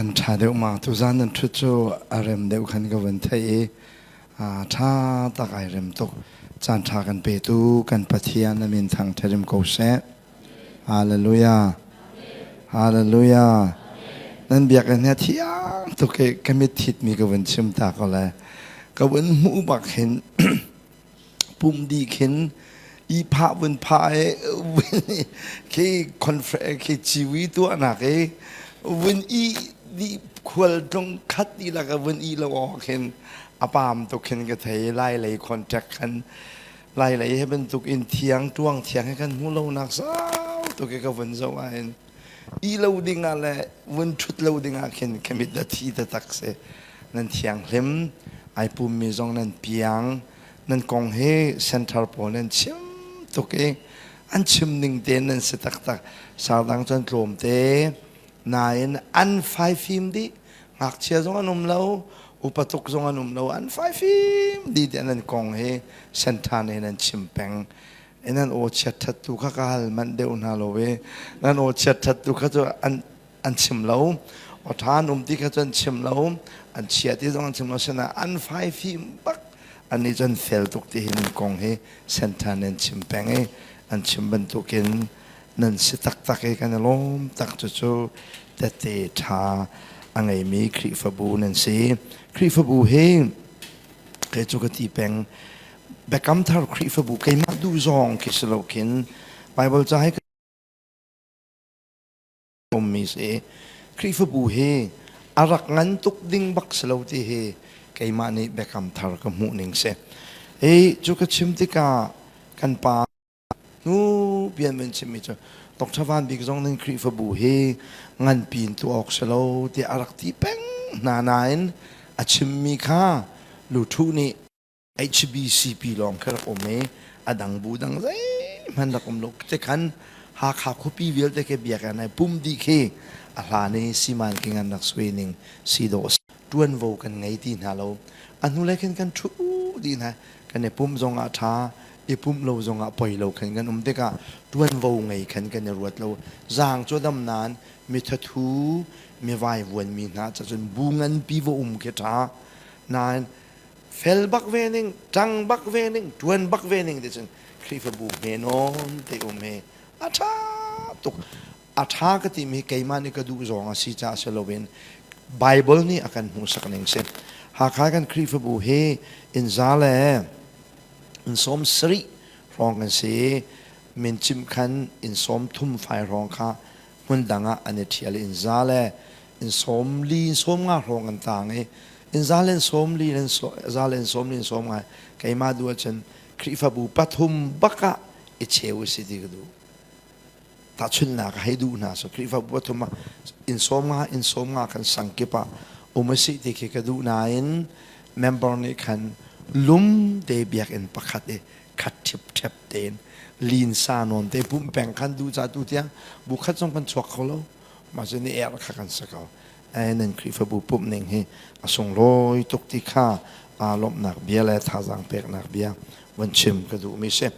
Khan ṭha deuh ma tuzan nan ṭhut cu a rem deuh khan ka vun theih i ṭha tak ai rem tuk. Caan ṭha kan petu kan Pathian a min thangṭhat hrim ko seh. Hallelujah. Hallelujah. Nan biakinn hi a thiang tuk i ka mit thitmi ka vun chim ta ko le ka vun hmuh bak hin pum dih khin i phah vun phah i khi conference khi ciwi tuahnak i vun i dih khual tlung khat dihlak a vun i lo awk khin a pam tuk khin ka thei. Lai lei contact khan lai lei he bantuk in thiang tuang thiang he kan hmu lo nak sau tuk i ka vun zoh ah hin i lo ding ah le vun ṭhut lo ding ah khin ka mit a thi taktak si. Nan thianghlim, ai pummi zong nan piang, nan kong hi center pawl nan chim tuk i an chim ning tein nan si taktak. Sardang cu an tlawm te nain an faifim dih. Ngakchia zong an um lo, upa tuk zong an um lo, an faifim dih tiah nan kong hi center nih nan chim peng. Nan aw chiat ṭhat tu kha ka hal manh deuh hna lo i nan aw chiat ṭhat tu kha cu an chim lo, aw ṭha an um ti kha cu an chim lo, an chia ti zong an chim lo. Sinain an faifim bak, annih cu an fel tuk ti hi nan kong hi center nih an chim peng i an chim bantukin nan si taktak i kan i lawm tak. Cucu tette ṭha a ngeimi Khrihfabu nan si. Khrihfabu hi kei cu ka ti peng, Biakam Thar Khrihfabu keimah duh zawng khi si lo khin Bible ca hi ummi si. Khrihfabu hi a rak ngan tuk ding bak si lo ti hi keimah nih Biakam Thar ka hmuh ning si. Hi cu ka chim tikah kan pa hnu pian van chimmi cu Dr. Van Bik zong nih Khrihfabu hi nganpi in tuah awk si lo tiah a rak ti peng hna nain a chimmi kha Luthu nih HBCP lawng khi rak um i a dang bu dang zeihmanh rak um lo te khan Hakha khuapi vialte khi biakinn ai pum dih khi a hlan i siman king an rak sui ning si dawh ṭuanvo kan ngei ti hna lo. A hnulei khin kan ṭhu dih hna. Kan i pumh zong ah ṭha, i pumh lo zong ah poi lo khan kan um tikah ṭuanvo ngei khan kan i ruat lo. Zaang cu dam nain mi thathu mi vaivuanmi hna cun bu nganpi va um khi ṭha nain fel bak ve ning, ṭang bak ve ning, ṭuan bak ve ning ti cun Khrihfabu hme nawn te um hi a ṭha tuk. A ṭha ka timi keimah nih ka duh zawng a si caah si loin Bible nih a kan hmuhsak ning si. Hakha kan Khrihfabu hi innza le inn 70 hrawng kan si. Mincimh khan inn 30 fai hrawng kha hmun dang ah an i ṭhial. Innza le inn 40, inn 50 hrawng an tang i inn za le 40, za le 40, inn 50 keimah duh ahcun Khrihfabu pathum bak ah i cheu si ti ka duh. Tahchunhnak hei duh hna so Khrihfabu pathum ah inn 50, inn 50 kan sang kip ah um a si ti khi ka duh nain member nih khan lum te biakinn pakhat i khat ṭhipṭhep tein linsa nawn te pumh peng khan duh ca tu tiang bu khat zong kan chuak kho lo. Mah cu ni er kha kan si ko. Nan Khrihfabu pumh ning hi a sunglawi tuk ti kha aa lawmhnak bia le thazaang peknak bia van chim ka duhmi si.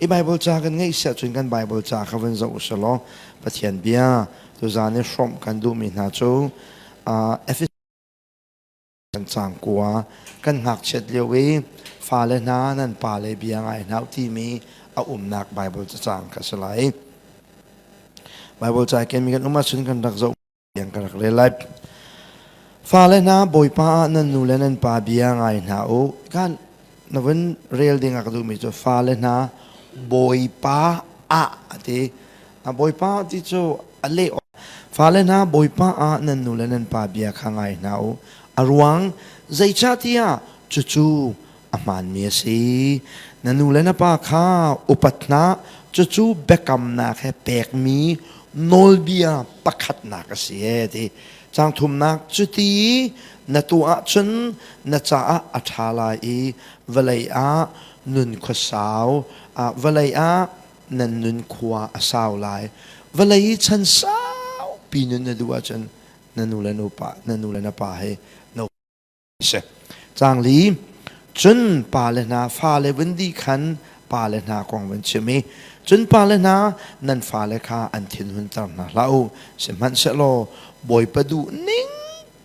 I Bible ca kan ngeih siah cun kan Bible ca kha van zoh usih law Pathian bia tuzaan i hrawmh kan duhmi hna cu Efes kan cang kua kan ngakchiat lio i fale hna nan pale bia ngai hna u timi a umnak Bible cacang kha si lai. Bible ca kenmi kan um ahcun kan rak zoh tiang ka rak rel lai. Fale hna, Bawipa ah nan nu le nan pa bia ngai hna u. Kan na vun rel ding ah ka duhmi cu fale hna Bawipa ah a ti. A Bawipa ti cu a leh. Fale hna, Bawipa ah nan nu le nan pa bia kha ngai hna u. A ruang zeicahtiah cucu a hmaanmi a si. Na nu le na pa kha upat hna, cucu biakamnak he pekmi nawlbia pakhatnak a si e ti. Caang thumnak, cuti na tuah ahcun na caah a ṭha lai i vawlei ah nun khua sau, vawlei ah nan nun khua a sau lai. Vawlei i chan saupi nun na duh ahcun na nu le nupa, na nu le na pa he na si. Caang li, cun pale hna fale vun dih khan pale hna kong vun chim i cun pale hna nan fale kha an thin hunter hna hlah u, sihmanhsehlaw Bawipa duh ning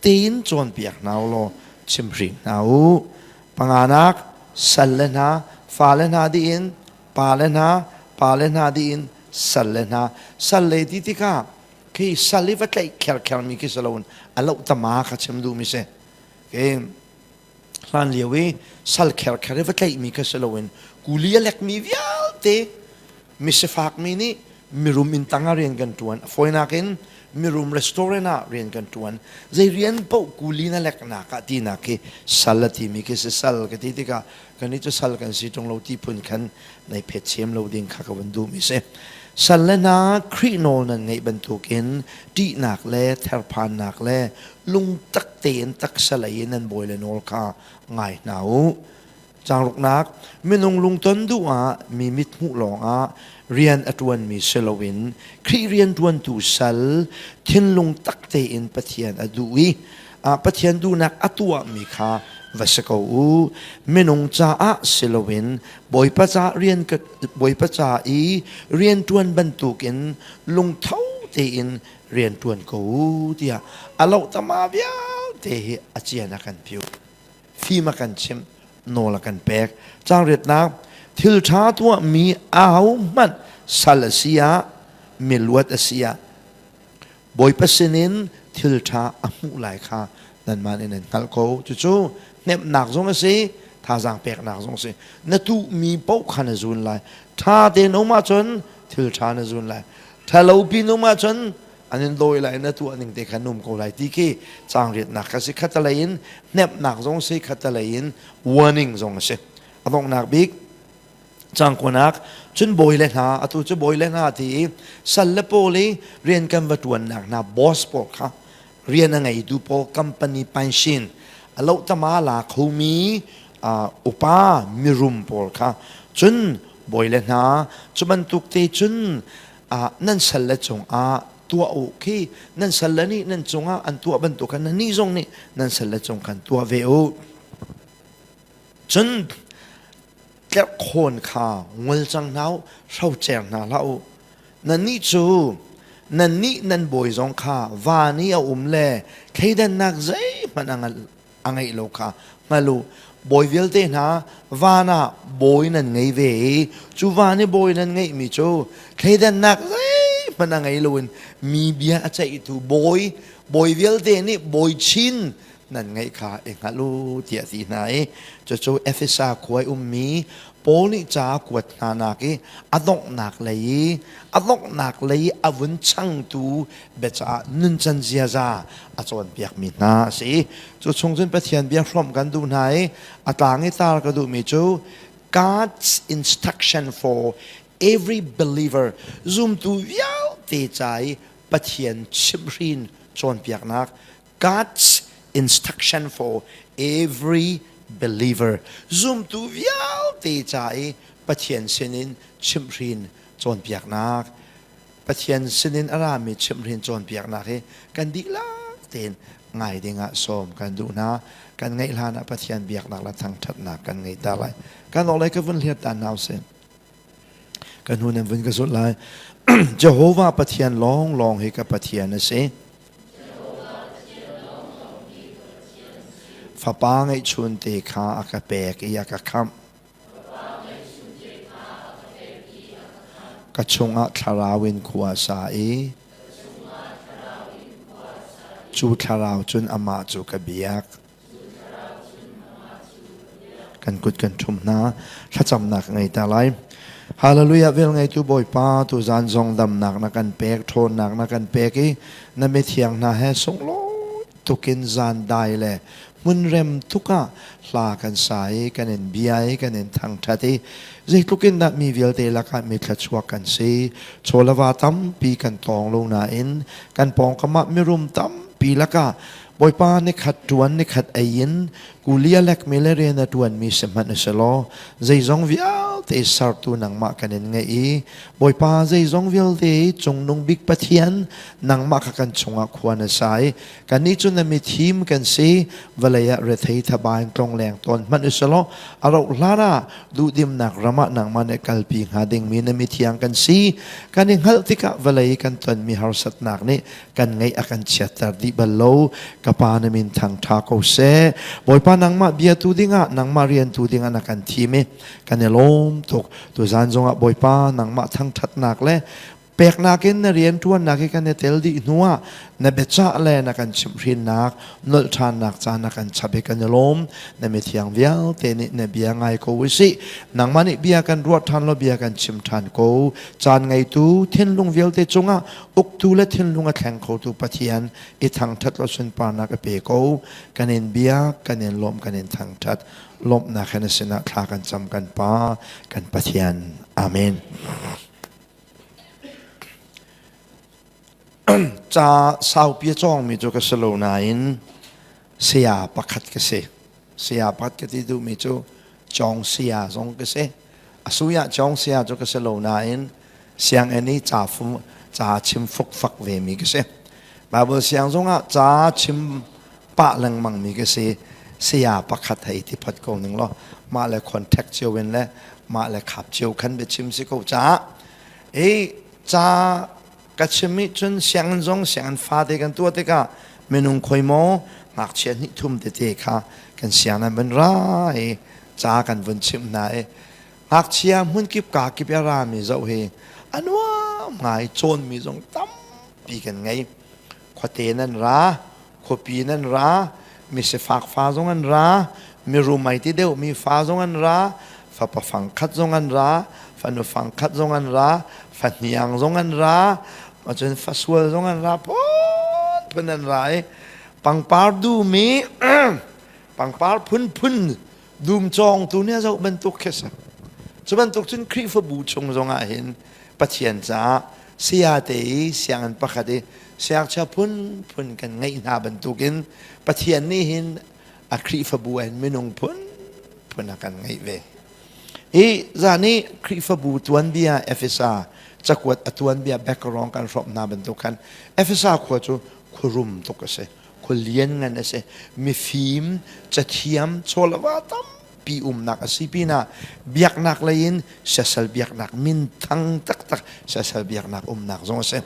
tein cawnpiak hna u law chimhring hna u. Panganak, sal le hna, fale hna dih in, pa le hna, pa le hna dih in, sal le hna. Sal le ti tikah khi sal i va tlaih kherkhermi khi si loin a loh tama kha chim duhmi si. Khi hlan lio i sal kherkher i va tlaihmi kha si loin kuli a lekmi vialte misifakmi nih mirum inn tang ah rian kan ṭuan. A fawinak in mirum restaurant ah rian kan ṭuan. Zei rian paoh kuli na leknak ah tinak khi sal a timi khi si sal ka ti tikah kan i cu sal kan si ṭung lo ti phun khan nei phet chem lo ding kha ka van duhmi si. Sal le hna Khrih nawl nan ngeih bantukin ṭihnak le therphannak le lungtak tein taksa lei in nan bawi le nawl kha ngai hna u. Changruknak minung lungton duh ah mi mithmuh lawngah rian a ṭuanmi si loin Khrih rian ṭuantu sal thinlung tak tein Pathian a duh i Pathian duhnak a tuahmi kha va si ko u. Minung caah si loin Bawipa ca rian Bawipa ca i rian ṭuan bantukin lungtho tein rian ṭuan ko u tiah a lohtama vialte hi a cian a kan piu. Fim a kan chimh, nawl a kan pek. Cangriatnak thil ṭha tuahmi ahohmanh sal a si ah, miluat a si ah, Bawipa sinin thil ṭha a hmuh lai kha nanmah nih nan hngalh ko. Cucu hnemhnak zong a si, thazaang peknak zong a si. Na tuhmi paoh kha na zun lai. Ṭha tein um ahcun thil ṭha na zun lai. Ṭhalo pin um ahcun an in dawi lai na tuah ning te kha num ko lai ti khi caang riatnak kha si khatalei in hnemhnak zong si khatalei in warning zong a si a donghnak bik caang kuanak cun bawi le hna atu cu bawi le hna ti i sal le pawl i rian kan va tuannak hna boss pawl kha rian a ngeitu pawl company pension a loh tama la khomi upa mirum pawl kha cun bawi le hna cu bantuk te cun nan sal le cungah tuah u khi nan sal le nih nan cungah an tuah bantuk khan nan nih zong nih nan sal le cung khan tuah ve u. Cun tlerhkhawn kha ngol cang hna u, hrocer hna hlah u. Nannih cu nannih nan bawi zong kha van i a um le thleidannak zeihmanh a ngeih lo kha hngal u. Bawi vialte hna van ah bawi nan ngei ve i cu van i bawi nan ngeihmi cu thleidannak zeihmanh a ngei loin mi bia a ceihtu bawi bawi vialte nih bawi chin nan ngeih kha i hngal u tiah ti hna i cucu Efesa khua i ummi Paul nih ca a kuat hna nak i a donghnak lei i a donghnak lei i a vun changtu biacaah nuncan ziaza a cawnpiakmi hna a si. Cu chung cun Pathian bia hrawmh kan duh hna i a tlang i tar ka duhmi cu God's instruction for every believer zumtu vialte ca i Pathian chimhhrin cawnpiaknak God's instruction for every believer zumtu vialte ca i Pathian sinin chimhhrin cawnpiaknak Pathian sinin a rami chimhhrin cawnpiaknak hi kan dihlak tein ngai dingah sawm kan duh hna. Kan ngaih hlan ah Pathian biaknak le thangṭhatnak kan ngei ta lai. Kan awlei ka vun hliat ta hna usih. Kan hnu nan vun ka zulh lai. Jehovah Pathian lawnglawng hi ka Pathian a si. Fapa ngeihchun te kha a ka pek i a ka khamh. Ka chungah thlarau in khua a sa i cu thlarau cun amah cu ka biak. Kan kut kan ṭhum hna. Thlacamnak ka ngei ta lai. Hallelujah vel ngeitu Bawipa tuzan zong damnak na kan pek ṭhawnnak na kan pek i na mithiang hna he sunglawi tukin zan dai le hmunrem tuk ah hla kan sa i kan in bia i kan in thangṭhat i zeitluk in dah mi vialte lakah mi thluachuak kan si chawlava tampi kan tawng lo nain kan pawngkam ah mirum tampi lakah Bawipa nikhat ṭuan nikhat ei in kulia lekmi le rian a ṭuanmi si hmanh a si law zeizong vialte. vialte sertu nangmah kan in ngeih i Bawipa zeizong vialte cungnung bik Pathian nangmah kha kan chungah khua na sa i kannih cu na mithim kan si. Vawlei ah rethei thaba in tlongleng tawn hmanh usalaw a rauh hlan ah duhdimnak ram ah nangmah nih kalpi hnga dingmi na mithiang kan si. Kan i hngalh tikah vawlei kan tonmi harsatnak nih kan ngaih a kan chiatter dih bal lo. Ka pa na min thang ṭha ko seh. Bawipa, nangmah biatu dingah, nangmah riantu dingah na kan thim i kan i lawm tuk. Tuzan zongah Bawipa, nangmah thangṭhatnak le peknak in na rianṭuannak hi kan i tel dih hnuah na biacah le na kan chimhhrinnak, nolh ṭhannak ca na kan chap i kan i lawm. Na mithiang vialte nih na bia ngai ko usih. Nangmah nih bia kan ruah ṭhan law bia kan chim ṭhan ko. Caan ngeitu thinlung vialte cungah uktu le thinlung a thleng khotu Pathian i thangṭhat law sunparnak a pe ko. Kan in biak, kan in lawmh, kan in thangṭhat. Lawmhnak he na sinah thla kan cam, kan Pa, kan Pathian. Amen. Ca saupi a cawngmi cu ka si lo nain saya pakhat ka si. Saya pakhat ka ti duhmi cu cawng saya zong ka si. A sui ah cawng saya cu ka si lo nain sianginn i ca, ca chim fukfak vemi ka si. Bible siang zongah ca chim pah lengmang mi ka si. Saya pakhat hei ti phot ko ning law mah le contact cio in le mah le khap cio khan biachim si ko caah i ca ka chim i cun sianginn zong sianginn fate kan tuah tikah minung khoi maw ngakchia hnih thum tete kha kan siang nan van ra i ca kan vun chimh hna i ngakchia hmunkip ka kip i a rami zoh hi a nuam ngai. Cawnmi zong tampi kan ngei. Khuate nan ra, khuapi nan ra, misifak fa zong an ra, mirum ai ti deuh mi fa zong an ra, fapa fangkhat zong an ra, fanu fangkhat zong an ra, fahniang zong an ra, cun fasual zong an ra, phun phun an ra i pangpar dum i pangpar phunphun dum cawngtu nih a zoh bantuk khi si. Cu bantuk cun Khrihfabu chung zongah hin Pathian caah sayate i sianginn pakhat i siangchia phunphun kan ngeih hna bantukin Pathian nih hin a Khrihfabu ah hin minung phunphun a kan ngeih ve. Hi zan i Khrihfabu tuanbia Efesa cakuat a tuanbia background kan hrawmh hna bantuk khan Efesa khua cu khuarum tuk a si. Khua lianngan a si. Mifim, cathiam, chawlava tampi umnak a si pinah biaknak lei in siasal biaknak minthang taktak siasal biaknak umnak zong a si.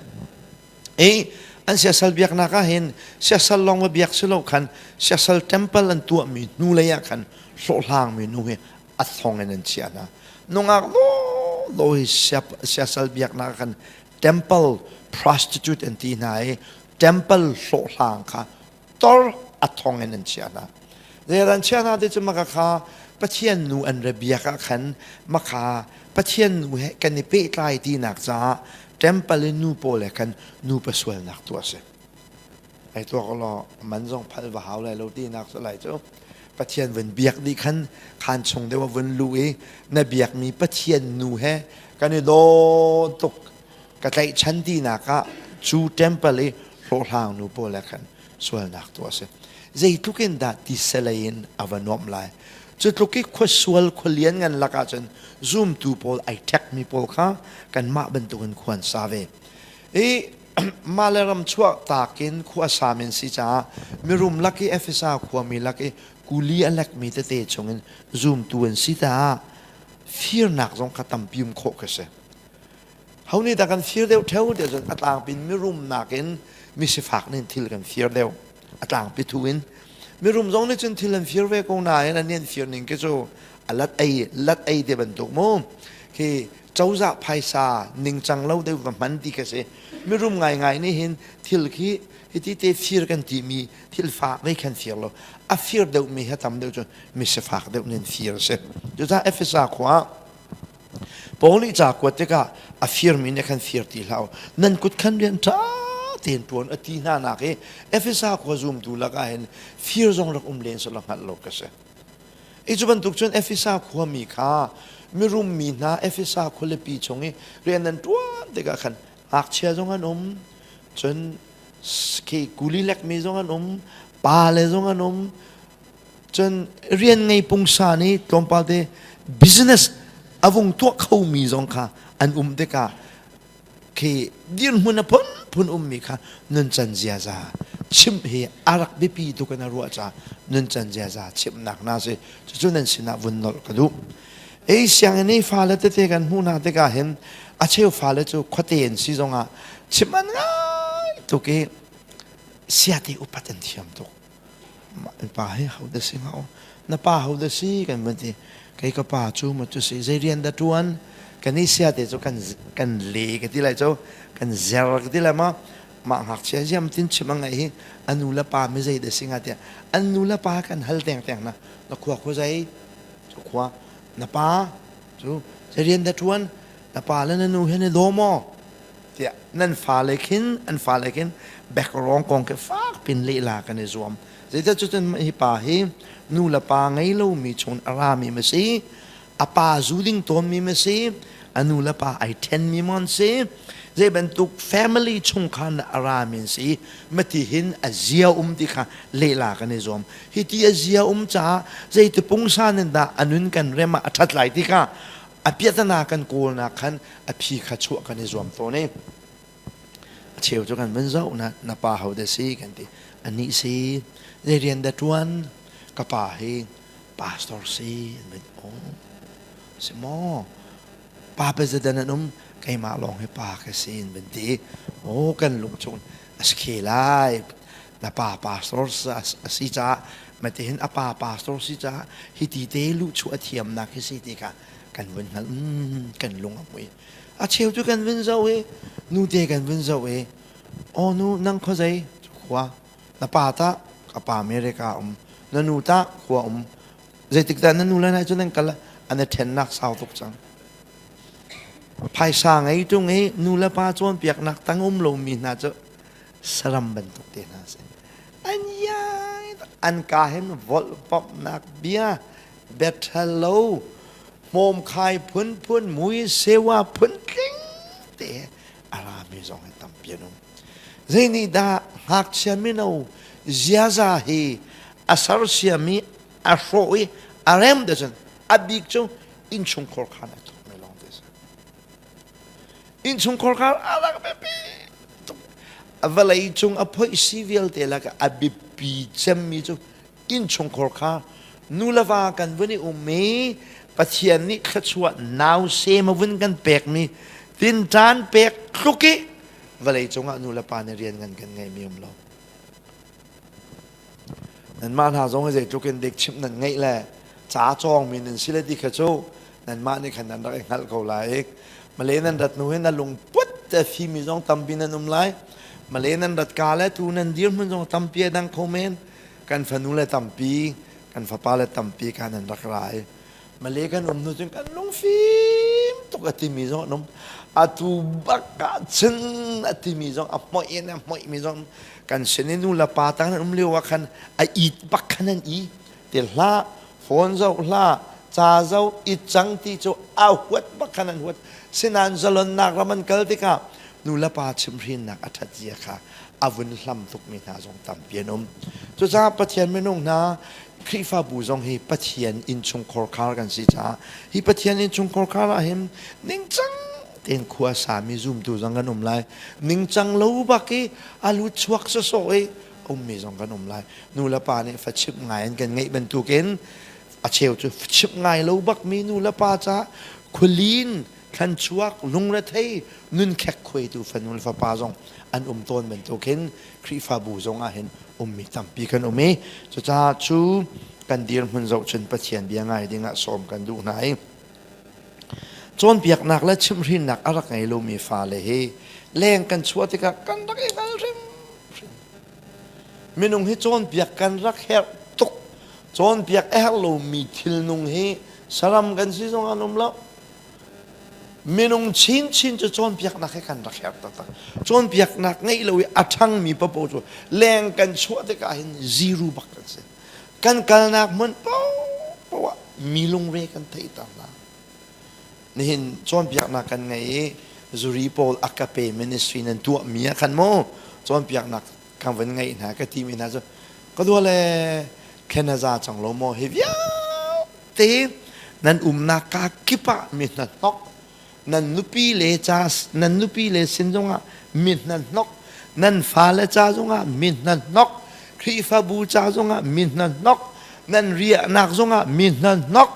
I an siasal biaknak ah hin siasal lawng va biak si lo khan siasal temple an tuahmi hnu lei ah khan hlawhhlangmi nu hi a thong in an chiah hna. Nungak law hi siasal biaknak ah khan temple prostitute an ti hna i temple hlawhhlang kha tor a thong in an chiah hna. Zei an chiah hna ti cu maka kha Pathian nu an ra biak ah khan maka Pathian nu he kan i pehtlai tinak caah temple i nu pawl he khan nupa sualnak tuah a si. Ai tuak law man zong phal va hau lai lo tinak cu lai cu Pathian vun biak dih khan khan chung deuh ah vun lu i na biakmi Pathian nu he kan i daw tuk ka tlaihchan tinak ah cu temple i hlawhhlang nu pawl he khan sualnak tuah a si. Zeitluk in dah tiselei in a va nuamh lai. Cu tluk i khuasual khualian ngan lakah cun zumtu pawl ai ṭhekmi pawl kha kanmah bantukin khua an sa ve. I mah le ram chuah taak in khua sa men si caah mirum lak i Efesa khuami lak i kuli a lekmi tete chungin zumtu an si caah firnak zong kha tampi um khawh khi si. Ho nih dah kan fir deuh ṭheo tiah cun a tlangpi in mirum nakin misifak nih thil kan fir deuh. A tlangpi thu in mirum zong nih cun thil an fir ve ko nain an an fir ning khi cu a lat ei lat ei te bantuk mu. Khi cozah phaisa ningcang lo deuh va hman ti ka si. Mirum ngaingai nih hin thil khi hiti te fir kan timi thil fak ve khan fir lo. A fir deuhmi he tam deuh cu misifak deuh nih an fir a si. Cucaah Efesa khua ah Paul nih ca kuat tikah a firmi nih khan fir ti hlah u. Nan kut khan rian ṭha tein ṭuan a ti hna nak i Efesa khua zumtu lakah hin fir zong rak um len selaw hngalh lo ka si. I cu bantuk cun Efesa khuami kha mirum mi hna Efesa khualipi chung i rian an ṭuan tikah khan ngakchia zong an um, cun khi kuli lekmi zong an um, pale zong an um, cun rian ngei pungsan i tlawmpal te business. A vung tuah khomi zong kha an um tikah khi dirhmun a phunphun ummi kha nuncan ziaza chimh hi a rak biapi tuk in a ruah caah nuncan ziaza chimhnak na si. Cucu nan sinah vun nolh ka duh. Ei sianginn i fale tete kan hmuh hna tikah hin a cheu fale cu khuate in si zongah chimh an ngai tuk i siate upat an thiam tuk. Pa hi ho dah si hnga aw? Na pa ho dah si kan vun ti. Kei ka pa cu ma cu si zei rian dah ṭuan? Kan i siate cu kan kan le ka ti lai cu kan zer ka ti lai ma mah ngakchia ziam tin chim a ngaih hi a nu le pa mi zei dah si hnga tiah an nu le pa kan hal tengteng na na khua khua zei cu khua na pa cu zei rian dah ṭuan na pa le na nu he ni daw maw tiah nan fale khin an fale khin background kong khi fak pin lehla kan i zuam. Zeicah cucun hi pa hi nu le pa ngei lomi chung a rami ma si, a pa zu ding tawnmi ma si, a nu le pa ai ṭhenmi mon si, zei bantuk family chungkhar na a rami si, mati hin a zia um ti kha lehla kan i zuam. Hi ti a zia um caah zeiti pungsan in dah a nun kan rem ah a ṭhat lai ti kha a piahtana kan kawlnak khan a phi kha chuah kan i zuam tawn i a cheu cu kan vun zoh na na pa ho dah si kan ti. Anih si zei rian dah ṭuan? Ka pa hi pastor si. An van oh si maw? Pa president an um keimah lawng hi pa ka si an van ti. Oh kan lung chung a si khe lai. Na pa pastor a si caah matihin a pa pastor si caah hi ti te luhchuah a thiamnak hi si ti kha kan vun hngalh. Kan lung a hmui. A cheu cu kan vun zoh i nute kan vun zoh i aw nu nang khuazei khua na pa tah ka pa America um na nu tah khua um zeitik dah na nu le nai cu nan kal an i ṭhennak sau tuk cang. Phaisa ngei ṭung i nu le pa cawnpiaknak tang um lomi hna cu saram bantuk te hna si. An iai an ka hin volhpamhnak bia biaṭhalo hmawmkhai phunphun mui sewa phuntling te a rami zong hi tampi an um. Zei nih dah ngakchia mino ziaza hi a sersiam i a hrawh i a rem te cun a bik cu innchungkhar khan a thawkmi lawng te si. Innchungkhar khan a rak biapi tuk. Vawlei cung a phoih si vialte lakah a biapi cemmi cu innchungkhar kha nu le va kan vun i um i Pathian nih thluachuah nausem a vun kan pekmi tinṭan pek tluk i vawlei cungah nu le pa nih rian ngan kan ngeihmi um lo. Nanmah hna zong hi zeitluk in dik chimh nan ngeih le ca cawngmi nan si le ti kha cu nanmah nih khan nan rak i hngalh ko lai. Male nan rat hnu hin na lungput te fimi zong tampi nan um lai. Male nan rat ka le tu nan dirhmun zong tampi a dang kho men. Kan fanu le tampi, kan fapa le tampi kha nan rak ra i Male kan um hnu cun kan lungfim tuk a timi zong an um. Atu bak ah cun a timi zong a hmoih in a hmoihmi zong kan sin i nu le pa tang an um lio ah khan a it bak khan an i ti hlah, phone zoh hlah, ca zoh it cang ti cu a huat bak khan an huat. Sinain zalonnak ram an kal tikah nu le pa chimhrinnak a ṭhat zia kha a vun hlam tukmi hna zong tampi an um. Cucaah Pathian minung hna Khrihfabu zong hi Pathian innchungkhar khar kan si caah hi Pathian innchungkhar khar ah hin ningcang tein khua sami zumtu zong kan um lai. Ningcang lo bak i a lut chuak sawsawh i ummi zong kan um lai. Nu le pa nih fa chimh ngai an kan ngeih bantukin a cheu cu chimh ngai lo bakmi nu le pa caah khualin thlanchuak lungrethei nunkhek khuaitu fanu le fapa zong an um tawn bantukin Khrihfabu zong ah hin ummi tampi kan um i cucaah cu kan dirhmun zohcun Pathian bia ngai ding ah sawm kan duh hna i cawnpiaknak le chimhhrinnak a rak ngei lomi fale hi leng kan chuah tikah kan rak i hngal hrimhrim. Minung hi cawnpiak kan rak herh tuk. Cawnpiak a herh lomi thilnung hi saram kan si zong an um lo. Minung chinchin cu cawnpiaknak hi kan rak herh taktak. Cawnpiaknak ngeih lo i a ṭhangmi paoh cu leng kan chuah tikah hin zero bak kan si. Kan kalnak hmun paohpaoh ah mi lungre kan theihter hna. Nihin cawnpiaknak kan ngei i zuri pawl agape ministry nan tuahmi ah khan mu cawnpiaknak kan van ngeih hna ka timi hna cu ka dua le khen a za cang lo maw hi vialte. Nan umnak ka kip ah mi hna hnok, nan nupi le ca nan nupi le sin zongah mi hna hnok, nan fale ca zongah mi hna hnok, Khrihfabu ca zongah mi hna hnok, nan riahnak zongah mi hna hnok,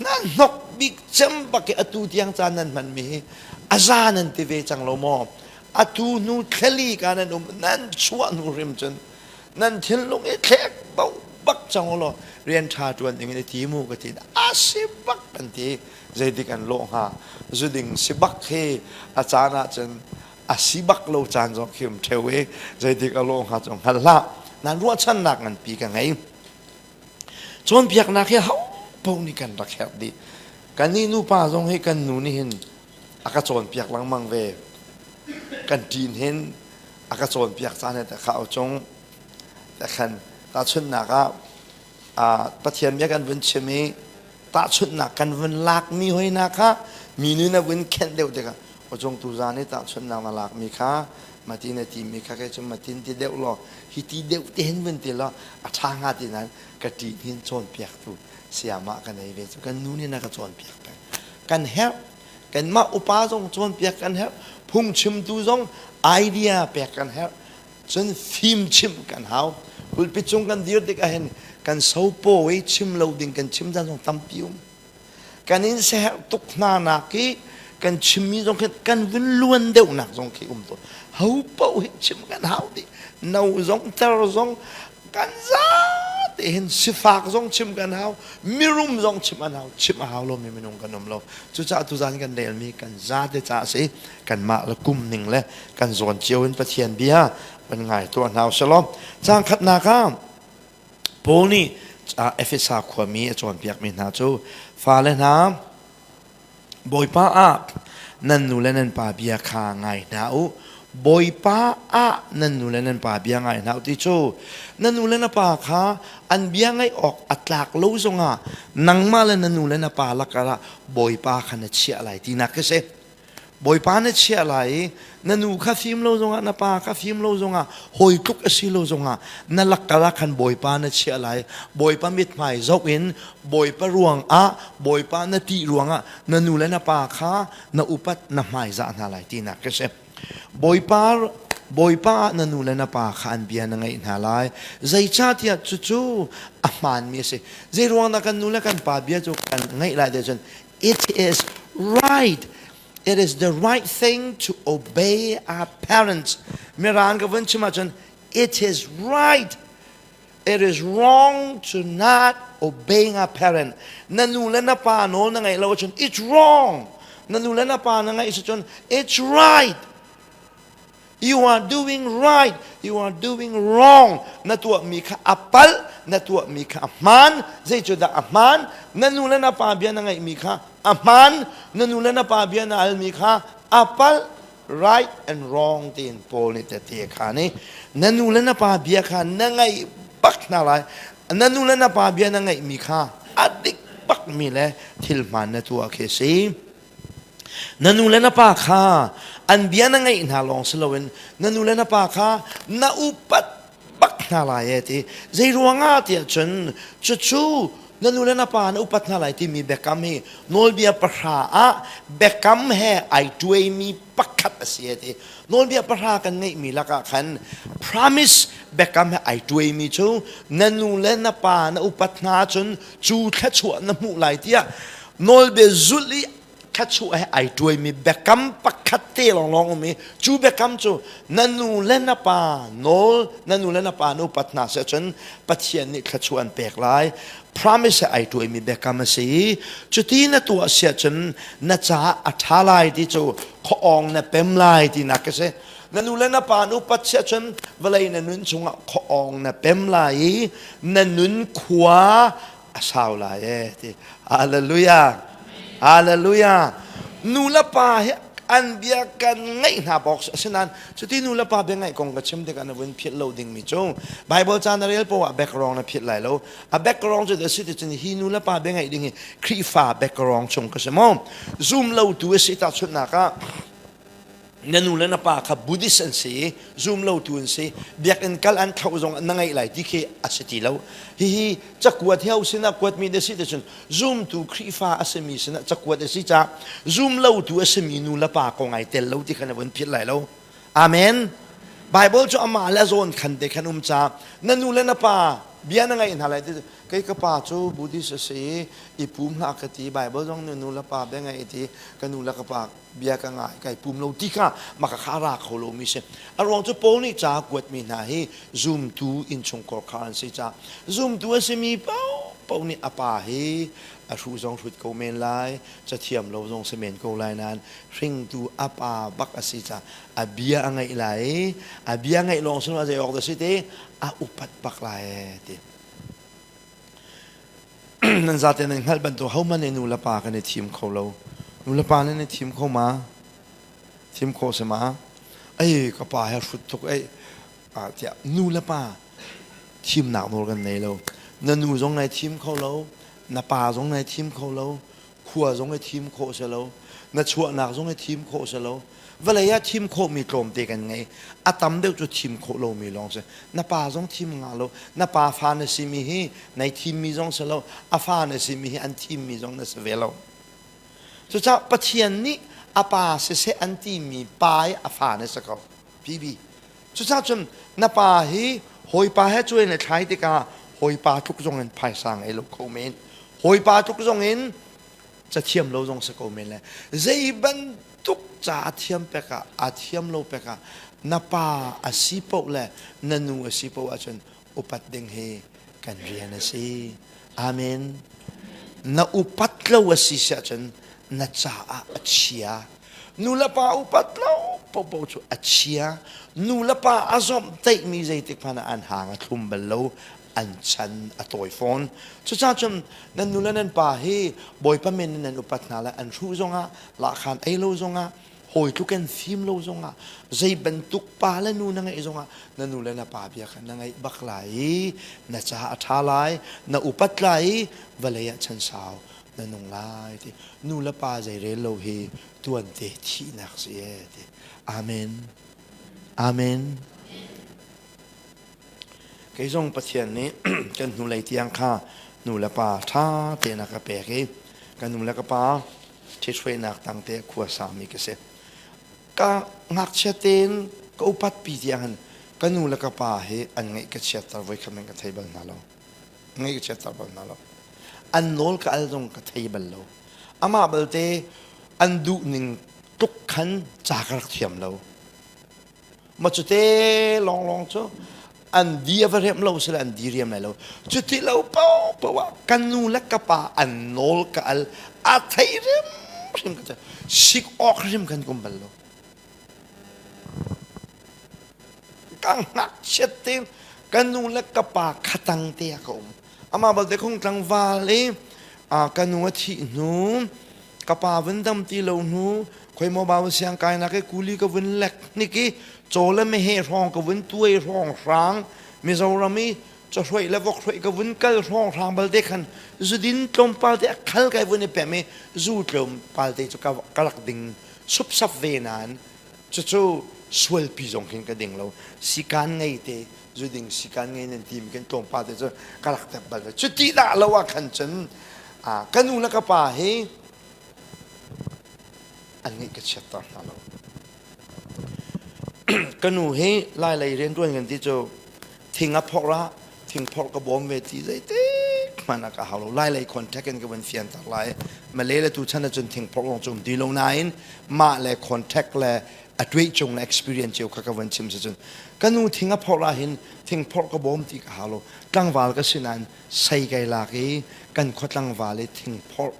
nan hnok bik cem bak i atu tiang caan nan hmanmi hi a za nan ti ve cang lo maw? Atu hnu thlali ka nan um nan chuah hnu hrim cun nan thinlung i thlek bo bak cang u law rian ṭha ṭuan ding in i ti mu ka ti a si bak kan ti zeidik an lawh hnga zuding si bak hi a caan ah cun a si bak lo caan zong khi um ṭheu i zeidik a lawh hnga cu hngal hlah nan ruahchannak nganpi ka ngei cawnpiaknak hi ho paoh nih kan rak herh dih kannih nupa zong hi kan nu nih hin a ka cawnpiak lengmang ve kan ṭin hin a ka cawnpiak caan he kha au cung khan tahchunhnak ah Pathian bia kan vun chim i tahchunhnak kan vun lakmi hoina kha mi nu na vun khenh deuh tikah awcung tu zan i tahchunhnak na lakmi kha mati na timi kha kei cu matin ti deuh law hi ti deuh te hin vun ti law a ṭha hnga ti nain ka ṭih hin cawnpiaktu sayamah ka nei ve cu kan nu nih na ka cawnpiak peng kan herh kanmah upa zong cawnpiak kan herh phungchimtu zong idea pek kan herh cun fim chimh kan hau pulpit cung kan dir tik ahhin kan sopo i chim lo ding kan chim caan zong tampi um kan in seherh tuk hna nak i kan chimmi zong khi kan vun luan deuhnak zong khi um tawn ho paoh hi chim kan hau dih no zong tar zong kan zate hin sifak zong chim kan hau mirum zong chim an hau chim a hau lomi minung kan um lo cucaah tuzan kan relmi kan zate ca si kanmah le kum ning le kan zawn cio in Pathian bia van ngai tuah hna usalaw cang khatnak ah Paul nih Efesa khuami a cawnpiakmi hna cu fale hna Bawipa ah nan nu le nan pa bia kha ngai hna u. Bawipa ah nan nu le nan pa bia ngai hna u ti cu na nu le na pa kha an bia ngaih awk a tlak lo zongah nangmah le na nu le na pa lakah ah Bawipa kha na chiah lai tinak khi si. Bawipa na chiah lai i na nu kha fim lo zongah na pa kha fim lo zongah hawi tluk a si lo zongah na lakkar ah khan Bawipa na chiah lai Bawipa mithmai zoh in Bawipa ruangah Bawipa na tih ruangah na nu le na pa kha na upat na hmaizah hna lai tinak ka si Bawipa Bawipa ah na nu le na pa kha an bia na ngaih hna lai zeicahtiah cucu a hmaanmi a si zei ruang dah kan nu le kan pa bia cu kan ngaih lai ti cun It is right. It is the right thing to obey our parents. Mirang ka vun chim ahcun it is right. It is wrong to not obeying our parent. Na nu le na pa nawl na ngaih lo ahcun it's wrong. Na nu le na pa na ngaih ahcun it's right. You are doing right, you are doing wrong. Na tuahmi kha a palh, na tuahmi kha a hmaan. Zei cu dah a hmaan? Na nu le na pa bia na ngaihmi kha a hmaan. Na nu le na pa bia na almi kha a palh. Right and wrong tiin Paul nih tete kha nih na nu le na pa bia kha na ngaih bak hna lai. Na nu le na pa bia na ngaihmi kha a dik bakmi le thil hmaan na tuah khi si. Na nu le na pa kha an bia na ngaih hna lawng si loin na nu le na pa kha na upat bak hna lai e ti. Zei ruangah tiah cun cucu na nu le na pa na upat hna lai timi biakam hi nawlbia pahra ah biakam he ai tuaimi pakhat a si e ti. Nawlbia pahra kan ngeihmi lakah khan promise biakam he ai tuaimi cu na nu le na pa na upat hna cun cu thluachuah na hmuh lai tiah nawlbia zulh i thluachuah he ai tuaimi biakam pakhat te lawnglawng um i cu biakam cu na nu le na pa nawl na nu le na pa na upat hna seh cun Pathian nih thluachuah an pek lai promise he ai tuaimi biakam a si i cuti na tuah siah cun na caah a ṭha lai ti cu khuaawng na pem lai tinak a si na nu le na pa na upat siah cun vawlei na nun chungah khuaawng na pem lai i na nun khua a sau lai e ti hallelujah hallelujah nu le pa hi an bia kan ngaih hna bawk asinain cuti nu le pa bia ngaih kong ka chim tikah na vun philh lo dingmi cu Bible ca na rel poah background na philh lai lo a background cu a si ti cun hi nu le pa bia ngaih ding hi Khrihfa background chung ka si maw zum lo tu a si tahchunhnak ah. Na nu le na pa kha Buddhist an si i zum lotu an si. Biakinn kal an thlauh zong na ngeih lai ti khi a si ti lo. Hihi cakuat hi ho sinah kuatmi na si ticun zumtu Khrihfa a simi sinah cakuat a si caah zum lotu a simi nu le pa kong ai tel lo ti kha na vun philh lai lo. Amen. Bible cu amah le a zawn khan te khan um caah na nu le na pa bia na ngaih hna lai ti kei ka pa cu Buddhist a si i i pum hlah ka ti Bible zong nih nu le pa bia ngaih ti ka nu le ka pa bia ka ngai kai pum lo ti kha maka kha ra kho lo mi si a ruang cu Paul nih ca kuat mi hna hi zumtu innchungkhar kha an si ca zumtu a simi paoh paoh nih a pa hi a hruh zong hrut ko men lai cathiam lo zong si men ko lai nain hringtu a pa bak a si ca a bia a ngaih lai a bia ngaih lawng sin zei awk da si te a upat bak lai ti Nan zate nan hngalh bantuk hohmanh nih nu le pa kan i thim kho lo. Nu le pa nan i thim kho ma? Thim khawh si ma? Ei ka pa he hrut tuk ei ah tiah nu le pa thimnak nawl kan nei lo. Na nu zong nai thim kho lo, na pa zong nai thim kho lo, khua zong i thim khawh si lo, na chuahnak zong i thim khawh si lo. Vawlei ah thim khawhmi tlawmte kan ngei. A tam deuh cu thim khawh lomi lawng si. Na pa zong thim ngah lo. Na pa fa na simi hi nai thimmi zong si lo. A fa na simi hi an thimmi zong na si ve lo. Cucaah Pathian nih a pa siseh an timi pa i a fa na si ko. PB. Cucaah cun na pa hi hawipa he cuai na thlai tikah hawipa tluk zong in phaisa ngei lo kho men. Hawipa tluk zong in cathiam lo zong si ko men le zei bantuk ca a thiam pek ah a thiam lo pek ah na pa a si paoh le na nu a si paoh ahcun upat ding hi kan rian a si. Amen. Na upat lo a si si ahcun na caah a chia. Nu le pa upat lo paohpaoh cu a chia. Nu le pa a zawmhtaihmi zeitik hmanh ah an hang a thlum bal lo, an chan a tawi fawn. Cucaah cun nan nu le nan pa hi Bawipa min in nan upat hna le an hruh zongah, lahkhan ei lo zongah, hawi tluk in fim lo zongah, zei bantuk pa le nu na ngeih zongah na nu le na pa bia kha na ngaih bak lai i na ca a ṭha lai, na upat lai i vawlei ah chan sau na nung lai ti nu le pa zei rel lo hi tuante thihnak si e ti amen amen kei zong pathian nih kan hnulei tiang kha nu le pa ṭha tein a ka pek i ka nu le ka pa ṭhithruainak tangte khua sami ka si ka ngakchia tein ka upat pi tiang hin ka nu le ka pa hi an ngaih ka chiatter voi khat ka thei bal hna lo ngaih ka chiatter bal hna lo an nawl ka al zong ka thei bal lo amah balte an duh ning tluk khan ca ka rak thiam lo ma cute lawnglawng cu an di a va riam lo sile an di riam lai lo cuti lo po po ah ka nu le ka pa an nawl ka al a thei rim hrim ka sik awk hrim kan kum bal lo Ka ngakchiat tein ka nu le ka pa khatang te ah ka um. Amah balte khung tlangval i ka nu a thih hnu, ka pa vun dam ti lo hnu, khoi maw ba siang kai nak i kuli ka vun lek hnik i caw le meheh hrawng ka vun tuai hrawng hrang Mizoram i cawhruai le vokruai ka vun kal hrawng hrang balte khan zudin tlawmpal te a khal kai vun i pem i zu tlawmpal te cu ka rak ding supsap ve nain Cucu sualpi zong khin ka ding lo. Sikaan ngei te, zuding sikaan ngei nan timi kan tlawmpa te cu ka rak tep bal ve. Cuti dah lo ah khan cun ka nu le ka pa hi an ngeih ka chiatter hna lo. ka nu hi lailei rianṭuan kan ti cu thing a phorh ah thing phorh ka bawm ve ti zeitik hmanh ah ka hau lo lailei contact in ka vun fianter lai Malay le tu chan ahcun thing phorh lawng cu um ti lo nain mah le contact le a tuai cung le experience cio kha ka vun chim si cun ka nu thing a phorh ah hin thing phorh ka bawm ti ka hau lo tlangval ka si nain sei kai lak i kan khua tlangval i thing phorh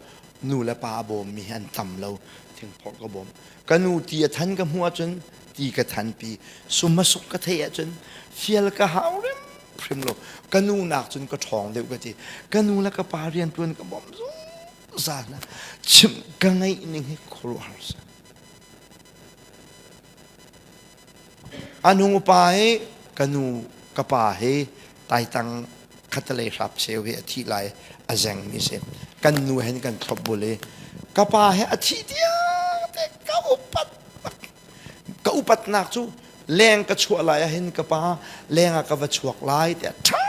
nu le pa a bawm mi hi an tam lo thing phorh ka bawm ka nu ti a than ka hmuh ahcun ti ka thanpi sum a suk ka theih ahcun fial ka hau hrimhrim lo ka nu nak cun ka ṭhawng deuh ka ti ka nu le ka pa rianṭuan ka bawmh zungzal na chimh ka ngeih ning hi khuaruahhar si a nu pa hi ka nu ka pa hi taitang khatalei hrap cheu hi a thih lai a zeng mi si kan nu hen kan thlop bul i ka pa he a thih tiang te ka upat. upatnak cu leng ka chuah lai ahhin ka pa leng ah ka va chuak lai tiah ṭha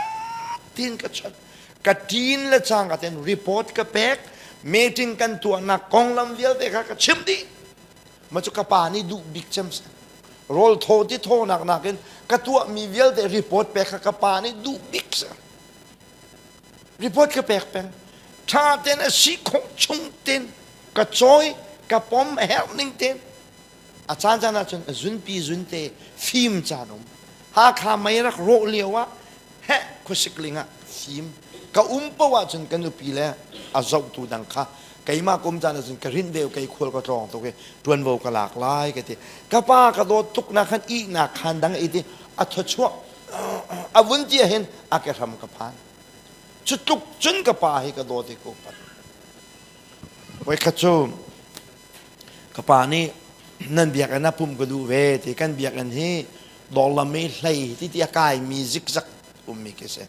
tein ka chawnh. Ka ṭin le cangka tein report ka pek, meeting kan tuahnak konglam vialte kha ka chimh dih. Ma cu ka pa nih duh bik cem si. Rawl thaw ti thawnak nakin ka tuahmi vialte report pek kha ka pa nih duh bik si. Report ka pek peng. Ṭha tein a si khawh chung tein ka cawi, ka pom a herh ning tein. A caan caan ahcun a zunpi zunte fim caan um. Hakha mei rak rawh lio ah heh khuasik ling ah fim ka um paoh ahcun ka nupi le a zohtu dang kha keimah ka um caan ahcun ka rinh ve kei khual ka tlawng tuk i ṭuanvo ka lak lai ka ti. Ka pa ka dawt tuk nak khan ihnak khaan dang i ti a thawchuah a vun ti ahhin a ke hram ka phan. Cu tluk cun ka pa hi ka dawt i ka upat. Voikhat cu ka pa nih nan biakinn ah pumh ka duh ve ti kan biakinn hi dawrlam i hlei ti ti a kaimi zikzak ummi khi si.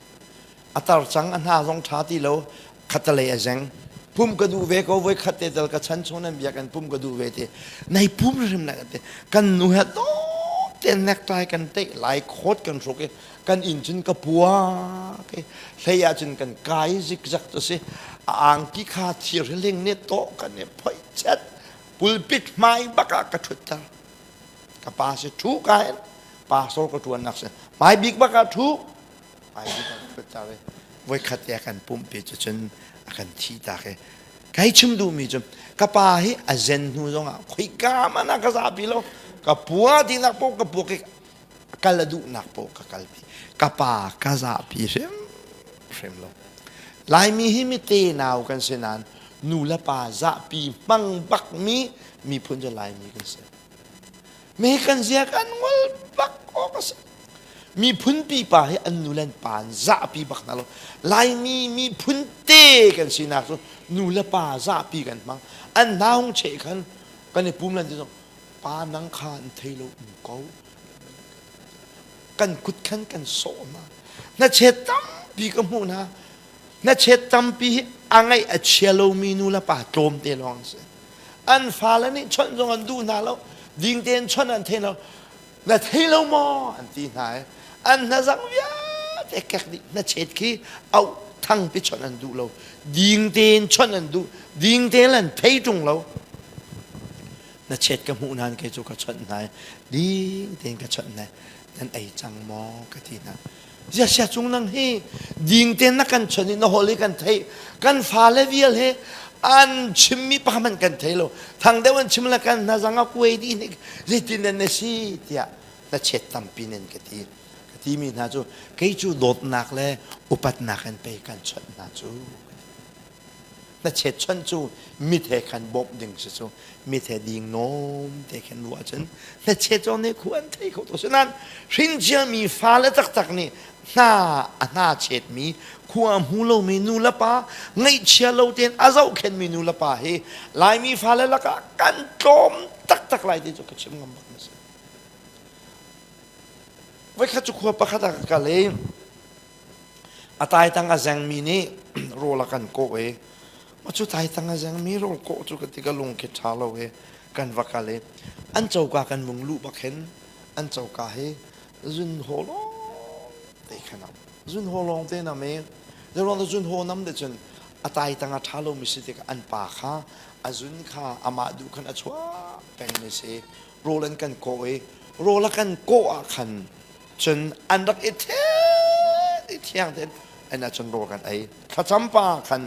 A tar cang a hna zong ṭha ti lo khatalei a zeng. Pumh ka duh ve ko voi khat te tal ka chan chung nan biakinn pumh ka duh ve ti. Nei pum hrim na kan ti. Kan nu he dawt tein necktie kan teih lai khawt kan hruk i kan inn cun ka pua ke hlei ah cun kan kai zikzak tu si a angki kha thir ling ne tawh kan i phoih chet pulpit hmai bak ah ka ṭhutter ka pa si ṭhu ka in pastor ka ṭuannak si hmai bik bak ah ṭhu hmai bik ah ṭhutter i voikhat te kan pumpi cu cun a kan thi tak i kai chim duhmi cu ka pa hi a zen hnu zongah khoika man ah ka zapi lo ka pua tinak paoh ka puak i kal a duhnak paoh ka kalpi ka pa ka zahpi hrimhrim lo Laimi hi mi tenau kan si nain nu le pa zahpi hmang bakmi miphun cu Laimi kan si mi kan zia kan ngol bak awk a si miphun pipa hi an nu le an pa an zahpi bak hna lo Laimi miphun te kan sinak cu nu le pa zahpi kan hmang an hna hung cheh khan kan i pum lan ti zong pa nang kha an thei lo um ko kan kut khan kan sawh hna hnachet tampi ka hmuh hna hnachet tampi hi a ngaih a chia lomi nu le pa tlawmte lawng an si an fale nih chawnh zong an duh hna lo ding tein chawnh an thei lo na thei lo maw an ti hna i an hnazang vialte kek dih hnachet khi auh thangpi chawnh an duh lo ding tein chawnh an duh ding tein an thei ṭung lo na chet ka hmuh nain kei cu ka chawnh hna i ding tein ka chawnh hna nan ei cang maw ka ti hna zia sia cung nang hi ding tein na kan chawnh i na hol i kan theih kan fale vial he an chimmi pa man kan thei lo thang deuh an chim le kan hna zang a kuai dih nik zeitin nan na si tiah na chet tampi nen ka ti ka timi hna cu kei cu dawtnak le upatnak in pei kan chawnh hna cu na chetchon cu mit he khan bawmh ding si cu mit he ding nawm te khan ruah cun na chetchon nih khu an thei kho to sinan hrincia mi fale taktak nih hna a hna chetmi khua hmu lomi nu le pa ngaihchia lo tein a zohkhenmi nu le pa hi Laimi fale lakah kan tlawm taktak lai ti cu ka chim ngam bak na si voikhat cu khua pakhat ah ka kal i A taitang a zengmi nih rawl a kan kawh i maw cu taitang a zengmi rawl kawh cu ka ti ka lung khi ṭha lo i kan va kal i an coka kan vung luh bak hin an coka hi zun haw lawng te khan am zun haw lawng te nam i zeiruang dah zun haw nam te cun a taitang a ṭha lomi si tikah an pa kha a zun kha amah duh khan a chuah pengmi si rawl an kan kawh i rawl a kan kawh ah khan Cun an rak i thet i thiang tein an ahcun rawl kan ei. Thlacam pa khan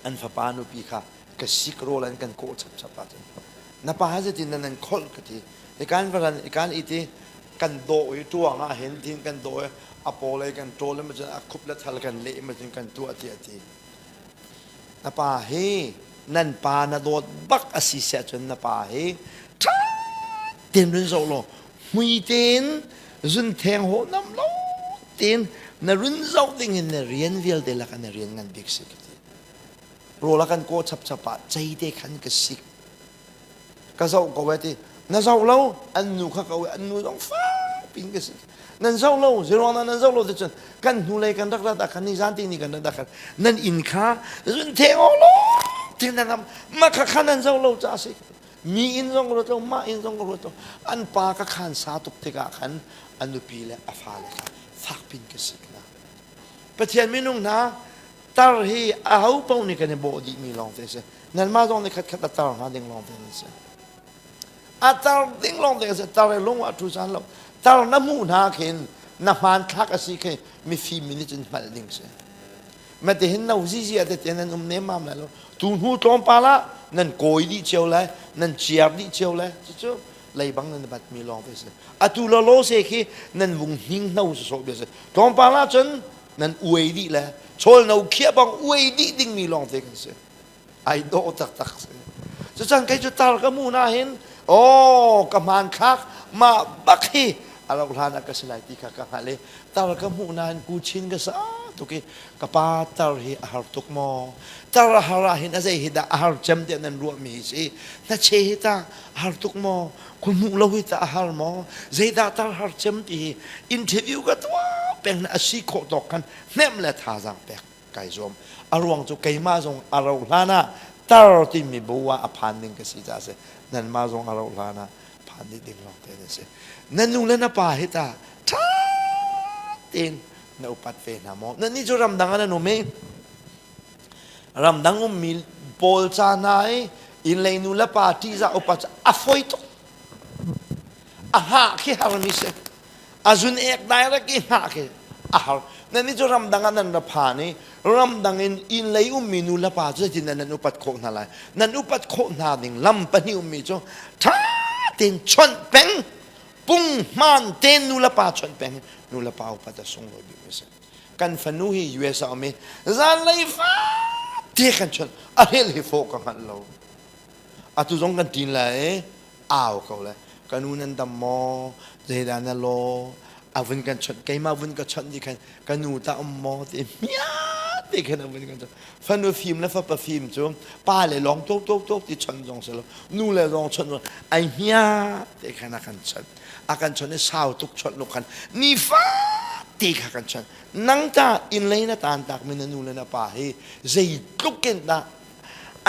an fapa nupi kha ka sik rawl an kan kawh chapchap ahcun na pa zeitin nan nan kholh ka ti. Ikan varan ikan iti kan dawh i tuang ah hin tin kan dawh i a paw lei kan ṭawl i macun a khup le thal kan leh i macun kan tuah ti a ti. Na pa hi nan pa na dawt bak a si siah cun na pa hi ṭha tein run zoh law hmui tein zuntheng hawh nam lo tein na run zoh ding in na rian vialte lakah na rian ngan bik si ka ti. Rawl a kan kaw chapchap ah cei te khan ka sik. Ka zoh ko e ti. Na zoh lo an nu kha ko an nu zong fak pin ka sik. Nan zoh lo zeruang nan zoh lo ti cun kan hnulei kan rak rat ah khan ni zan ti ni kan rat ah khan nan inn kha zuntheng awk lo tin nan am ma kha kha nan zoh lo ca si. Mi inn zong ka ruat lo, mah inn zong ka ruat lo. An pa ka khaan sa tuk tikah khan a nupi le a fale kha fakpin ka sik hna. Pathian minung hna tar hi aho paoh nih kan i bawh dihmi lawng te si. Nanmah zong nih khatkhat a tar hnga ding lawng te nan si. A tar ding lawng te si. Tar i lung ah ṭhu caan lo. Tar na hmuh hna khin na hmanthlak a si khi mifim mi nih cun hngalh ding si. Mate hin no zizia te te nan um nemmam lai lo. Tu hnu tlawmpal ah nan kawi dih cio lai, nan ciar dih cio lai. Cucu leibang nan bat mi lawng te si. Atu lo lo se khi nan vung hning hno sawsawh bia si. Tlawmpal ah cun nan uai dih le chawl no khiah bang uai dih ding mi lawng te kan si. Ai dawh taktak si. Cucan kei cu tar ka mu na hin oh ka hmanthlak mah bak hi a rauh hlan ah ka si lai ti kha ka hngalh i tar ka hmuh nain kuchin ka sa tuk i ka pa tar hi a har tuk maw tar a har ah hin a zei hi dah a har cem tiah nan ruah mi hi si hnache hi ta a har tuk maw khua hmuh lo hi ta a har maw zeidah tar har cem ti hi interview ka tuah peng na a si khawh tawk khan hnemh le thazaang pek kai zuam a ruang cu keimah zong a rauh hlan ah tar timi bu ah a phan ding ka si ca si nanmah zong a rauh hlan ah phan dih ding lawng te na si na nu le na pa hi ta ṭha tein na upat ve hna maw nan nih cu ramdang ah nan um i ramdang ummi pawl ca hna i innlei nu le pa ṭihzah upat cu a fawi tuk a hngah khi harmi si a zun ek direct i hngah khi a har nan nih cu ramdang ah nan ra phan i ramdang in inn lei ummi nu le pa cu zeitin nan upat khawh hna lai nan upat khawh hna ding lam pahnih ummi cu ṭha tein chawnh peng punghman tein nu le pa chawnh peng nu le pa upat a sunglawi bik mi si kan fanu hi US ah um i zanlei fate kan chawnh a hrel hi fawh ka hngalh lo atu zong kan ṭin lai au ko le ka nu nan dam maw zeidah na law a vun kan chawnh keimah vun ka chawnh ti khan ka nu ta um maw ti hmia ti khan a vun kan chawnh fanu fim le fapa fim cu pa le lawng tok tok tok ti chawnh zong si lo nu le zong chawnh zong ai hmia ti khan a kan chawnh a kan chawnh i sau tuk chawnh lo khan nifa ti kha kan chawnh nang ta inn lei na tan tak mi na nu le na pa hi zeitluk in dah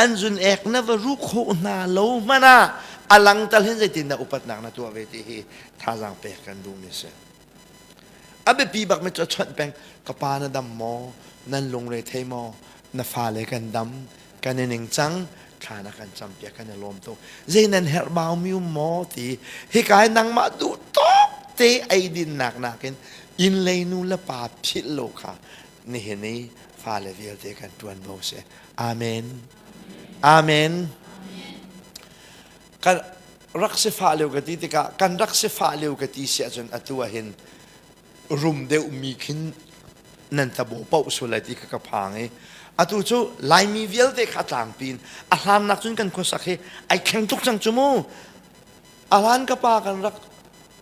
an zun ek na va ru khawh hna lo hmanh ah a lang tal hin zeitin dah upatnak na tuah ve ti hi thazaang pek kan duhmi si. A biapi bak mi cu a chawnh peng ka pa na dam maw nan lungre thei maw na fale kan dam kan i ning cang thla na kan campiak kan i lawm tuk zei nan herh bau mi um maw ti hika hi nangmah duh tawk te eidinnak nakin inn lei nu le pa philh lo kha nihin i fale vialte kan ṭuanvo si. Amen. Amen. Kan rak sifah lio ka ti tikah kan rak sifah lio ka ti si ahcun atu ah hin rum deuh mi khin nan tabo paoh sual lai ti kha ka phang i atu cu Laimi vialte kha tlangpi in a hlannak cun kan khuasak hi ai thleng tuk cang cu mu a hlan ka pa kan rak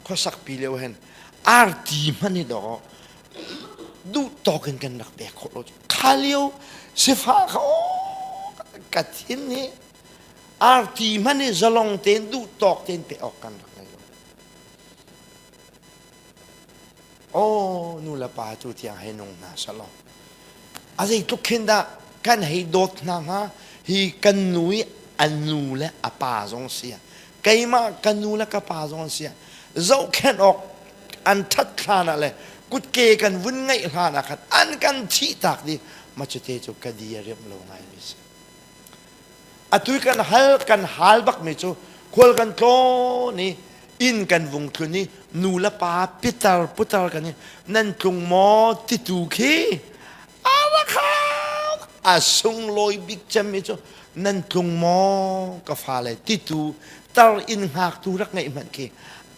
khuasak pi lio hin arti hmanh hi dawh duh tawk in kan rak pek khawh lo kha lio sifah kha aw ka thin hi arti hmanh hi zalong tein duh tawk tein pe awk kan rak ngei lo aw nu le pa tu tiang hei nung hna selaw a zeitluk khin dah kan hei dawt hna hnga hi kan nu i a nu le a pa zong si keimah ka nu le ka pa zong an si zohkhenh awk an ṭhat hlan ah le kutke kan vun ngeih hlan ah khan an kan thih tak dih ma cute cu ka di a riam lo ngai mi si atu kan hal kan hal bak mi cu khual kan tlawn i inn kan vung tlun i nu le pa pitar putar kan i nan tlung maw titu khi a sunglawi bik cem i cu nan tlung maw ka fale titu tar inn hngaktu rak ngeih hmanh khi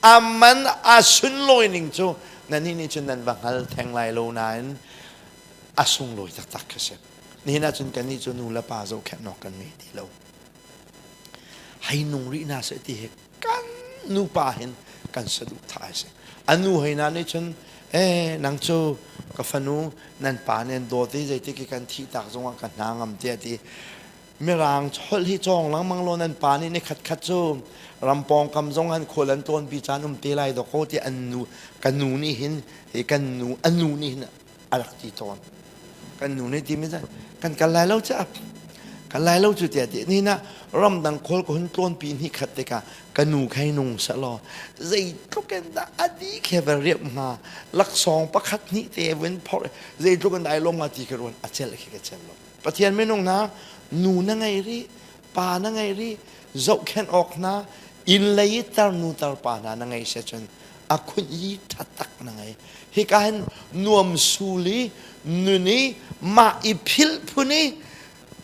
a man a sunlawi ning cu nannih nih cun nan va hngal theng lai lo nain a sunglawi taktak kha si nihin ahcun kannih cu nu le pa zohkhenh awk kan ngei ti lo hei nung rih hna seh ti hi kan nupa hin kan saduhthah a si. A nu hei na nih cun eh nang cu ka fanu nan pa nih an dawt i zeitik i kan thih tak zongah ka hna ngam tiah ti mirang holh hi cawng lengmang law nan pa nih ni khat khat cu ram pawngkam zong han khual an tlawn pi caan um te lai dawk ti an nu ka nu nih hin hi kan nu a nu nih hin a rak ti tawn. Kan nu nih timi kan kal lai lo caah. Kan lai lo cu tiah ti ni na ramdang khawl ka hun tlawnpi hnih khat tikah ka nu khai nung selaw zeitluk in dah a di khe va riap hnga, laksawng pakhat hnih te vun phorh zeitluk in dah ai lawm hnga ti ka ruan a celh khi ka celh lo. Pathian minung hna, nu na ngei rih, pa na ngei rih, zohkhenh awk hna, inn lei i tarnu tarpa hna na ngei se cun a khunh i ṭha tak na ngei. Hika hin nuam sul i nun i mah i philh phun i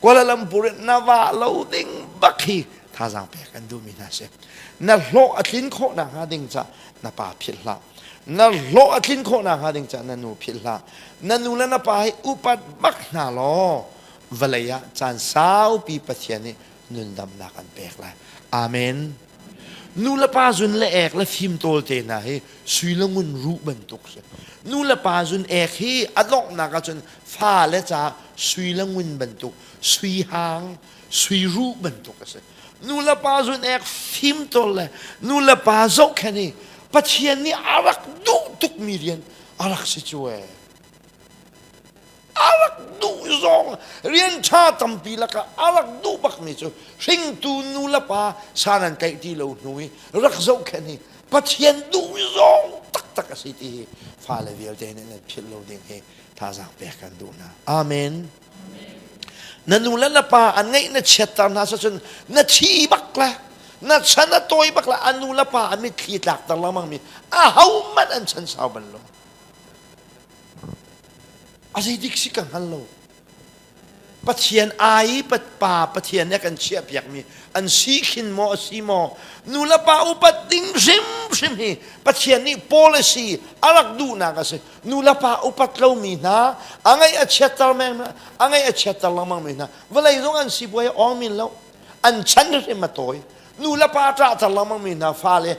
Kuala Lumpur in na vah lo ding bak hi thazaang pek an duhmi hna si. Na hlawh a tlin khawh nakhnga ding ca na pa philh hlah. Na hlawh a tlin khawh nakhnga ding ca na nu philh hlah. Na nu le na pa hi upat bak hna law vawlei ah caan saupi Pathian nih nundamnak an pek lai. Amen. Nu le pa zun le ek le fimtawl te hna hi sui le ngun ruh bantuk si. Nu le pa zun ek hi a donghnak ahcun fa le ca sui le ngun bantuk, sui hang, sui ruh bantuk a si. Nu le pa zun ek fimtawl le nu le pa zohkhenh hi Pathian nih a rak duh tukmi rian a rak si cu ee. A rak duh zong rian ṭha tampi lakah a rak duh bakmi cu hringtu nu le pa san an tlaih ti lo hnu i rak zohkhenh hi Pathian duh zong taktak a si ti hi fale vialte nih nan philh lo ding hi thazaang pek kan duh hna. Amen. Na nu le na pa an ngaih na chiatter hna cun na thi bak le na chan a tawi bak le a nu le pa a mitthli tlakter lengmang mi ahohmanh an chan sau bal lo. A zeidik si ka hngal lo. Pathian ai pa Pathian nih a kan chiahpiakmi an si khin maw a si maw nu le pa upat ding hrimhrim hi Pathian nih policy a rak duhnak a si. Nu le pa upat lomi hna a ngaih a chiatter meng a ngaih a chiatter lengmang mi hna vawlei zong an sipuai awng min lo an chan hrim a tawi. Nu le pa ṭahter lengmang mi hna fale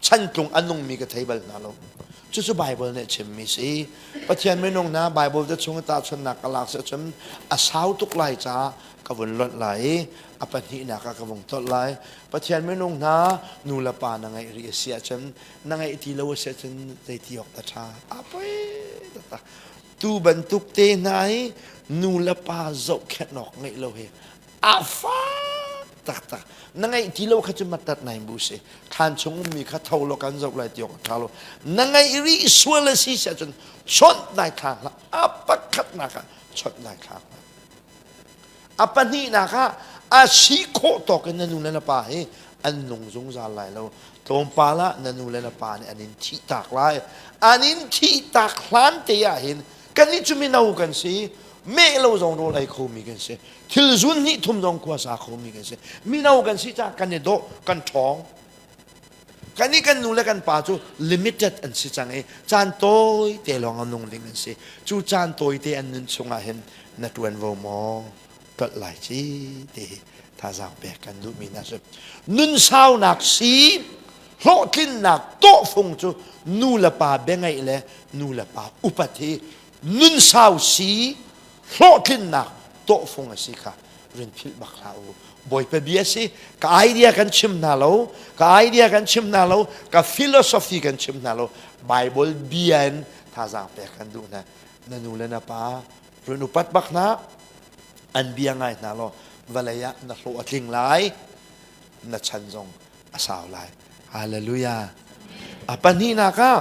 chantlung a nungmi ka thei bal hna lo. Cucu Bible nih a chimmi si. Pathian minung hna Bible te chung i tahchunhnak ka lak si ahcun a sau tuk lai caah ka vun lonh lai i a pahnihnak ah ka vung tolh lai. Pathian minung hna nu le pa na ngeih rih a si ahcun na ngeih ti lo a si ahcun zeiti awk dah ṭha? A poi taktak. Tu bantuk te hna hi nu le pa zohkhenh awk ngeih lo hi a fak taktak. Na ngeih ti lo kha cu matat nai bu si. Thlan chung ummi kha tho law kan zoh lai ti awk a ṭha lo. Na ngeih rih sual a si si ahcun chawnh nai thla hlah. A pakhatnak ah chawnh nai thla hlah. A pahnihnak ah a si khawh tawk in na nu le na pa hi an nung zungzal lai lo. Tlawmpal ah na nu le na pa nih an in thihtak lai. An in thihtak hlan te ah hin kannih cu mino kan si. Meh lo zong rawl ei khomi kan si. Thil zun hnih thum zong khua sa khomi kan si. Mino kan si caah kan i dawh, kan ṭhawng. Kan i kan nu le kan pa cu limited an si cang i caan tawi te lawng a nung ding an si. Cu caan tawi te an nun chungah hin na ṭuanvo maw ṭolh lai ci ti hi thazaang pek kan duhmi hna si. Nun saunak si, hlawhtlinnak tawhfung cu nu le pa biangaih le nu le pa upat hi nun sau si hlawhtlinnak tawhfung a si kha rin philh bak hlah u. Bawipa bia si ka idea kan chim hna lo, ka idea kan chim hna lo, ka philosophy kan chim hna lo. Bible bia in thazaang pek kan duh hna. Na nu le na pa run upat bak hna, an bia ngai hna law vawlei ah na hlawh a tling lai, na chan zong a sau lai. Hallelujah. A pahnihnak ah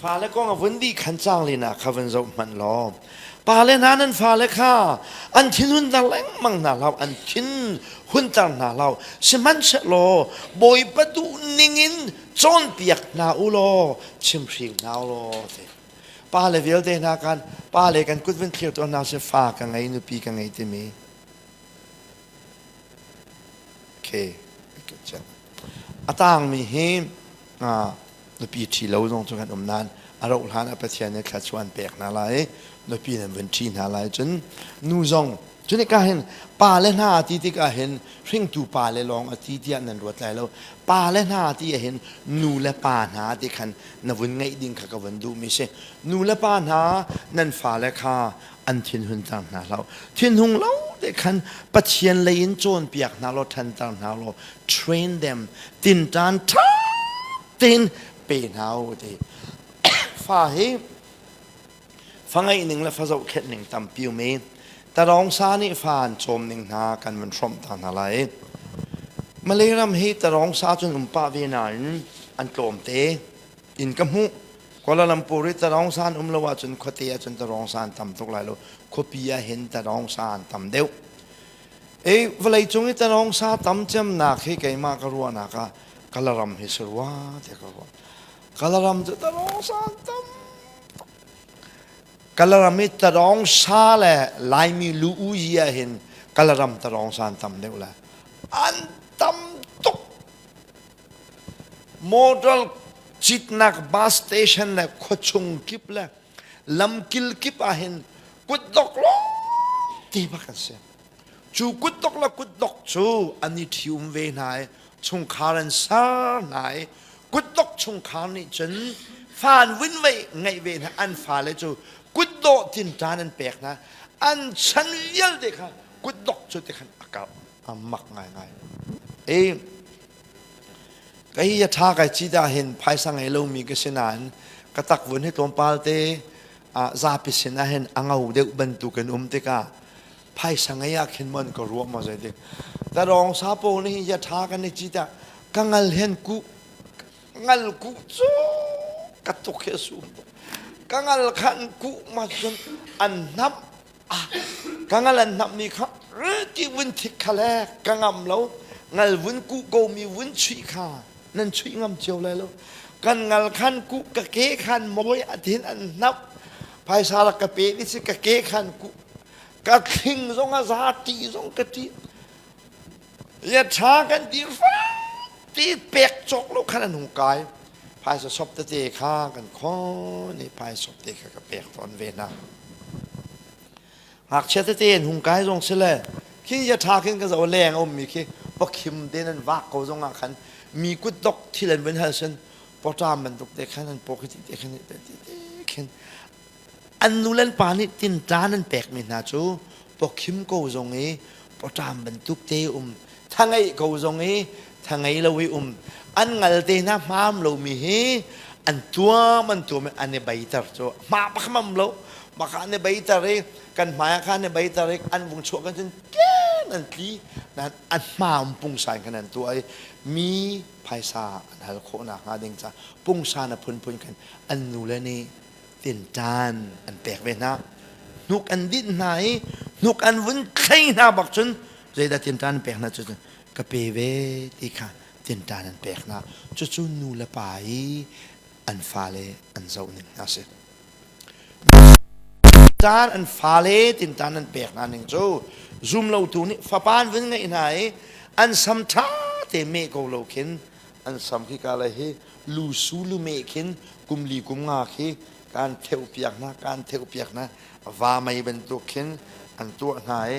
fale kong a vun dih khan cang lina kha vun zoh hmanh law pale hna nan fale kha an thin hunter lengmang hna hlah an thin hunter hna hlah sihmanhsehlaw Bawipa duh ningin cawnpiak hna u law chimhring hna u law ti pale vialte hna kan pale kan kut vun thlir tuah hna sih fa ka ngei nupi ka ngei timi Okay. A tangmi hi nupi ṭhi lo zong cu kan um nain a rauh hlan ah Pathian nih thluachuah an pek hna lai i nupi nan vun ṭhi hna lai cun nu zong cun hika hin pa le hna ti tikah hin hringtu pa le lawng a ti tiah nan ruat lai lo pa le hna ti ah hin nu le pa hna ti khan na vun ngeih ding kha ka vun duhmi si nu le pa hna nan fale kha an thinhunter hna hlah. Thinhung lo te khan Pathian lei in cawnpiak hna law ṭhanter hna law train them tinṭan ṭha tein pe hna u ti. Fa hi fa ngeih ning le fa zohkhenh ning tampi um i. Tarong sa nih fa an cawm ning hna kan vun hrawmh ta hna lai. Malay ram hi tarong sa cun um pah ve nain an tlawmte in ka hmuh. Kuala Lumpur i tarong sa an um lo ahcun khuate ahcun tarong sa an tam tuk lai lo. Khuapi ah hin tarong sa an tam deuh. Ei vawlei cung i tarong sa tam cemnak hi keimah ka ruahnak ah Kalaram hi si rua tiah ka ruah. Kalaram cu tarong sa an tam Kalaram i tarong sa le Laimi lu u yi ah hin Kalaram tarong sa an tam deuh le an tam tuk. Motor citnak bus station le khuachung kip le lamkil kip ah hin kutdok lawng ti bak an si. Cu kutdok le kutdok cu an i ṭhium ve hna i chungkhar an ser hna i kutdok chungkhar nih cun fa an vun vei ngeih ve hna an fale cu kutdawh tinṭan an pek hna an chan vialte kha kutdok cu ti khan a karh a mak ngaingai e kei a ṭha kai ci dah hin phaisa ngei lomi ka si nain ka takvun hi tlawmpal te zapi sin ah hin a ngo deuh bantukin um tikah phaisa ngei ah khin mon ka ruah maw zeidik tarong sapo nih ya tha kan i cita ka ngal hen ku ngal ku cu ka tuk he sum ka ngal khan ku ma cun an hnam ah ka ngal an hnam mi kha ti vun thik kha le ka ngam lo ngal vun ku ko mi vun chuih kha nan chuih ngam cio lai lo kan ngal khan ku ka ke khan moi athin an hnap phaisa rak ka pe ni si ka ke khan ku ka thling zong a za ti zong ka ti ya tha kan ti fa ti pek cawk lo khan an hung kai phaisa sop tete kha kan khon i phaisa sop te kha ka pek tawn ve hna ngakchia tete an hung kai zong si le khin ya tha khin ka zo leng a ummi khi pakhim te nan vak ko zong ah khan mi kut dok thil an vun hal sin pawṭam bantuk te khan an paw khi te khan te khin An nu le an pa nih tinṭan an pekmi hna cu pawkhim ko zong i pawṭam bantuk te um, thangeih ko zong i thangei lo i um, an ngal te hna hmaam lomi hi an tuam an tuam i an i beiter cu hma pakhamam lo maka an i beiter i kan hmai ah khan an i beiter i an vung chuah kan cun ken an tli nan an hma um pungsan khan an tuah i mi phaisa an hal khawh nakhnga ding ca pungsan a phunphun khan an nu le nih tinṭan an pek ve hna. Hnuk an dinh hna i hnuk an vun thlei hna bak cun zeidah tinṭan an pek hna cu ka pe ve ti kha tinṭan an pek hna. Cucu nu le pa i an fale an zoh ning hna si. Caan an fale tinṭan an pek hna ning cu zumlotu nih fapa an vun ngeih hna i an sam ṭha te meh ko lo khin an sam khi ka le hi lusu lumeh khin kum li kum nga khi kan theuh piak hna kan theuh piak hna va mei bantuk khin an tuah hna i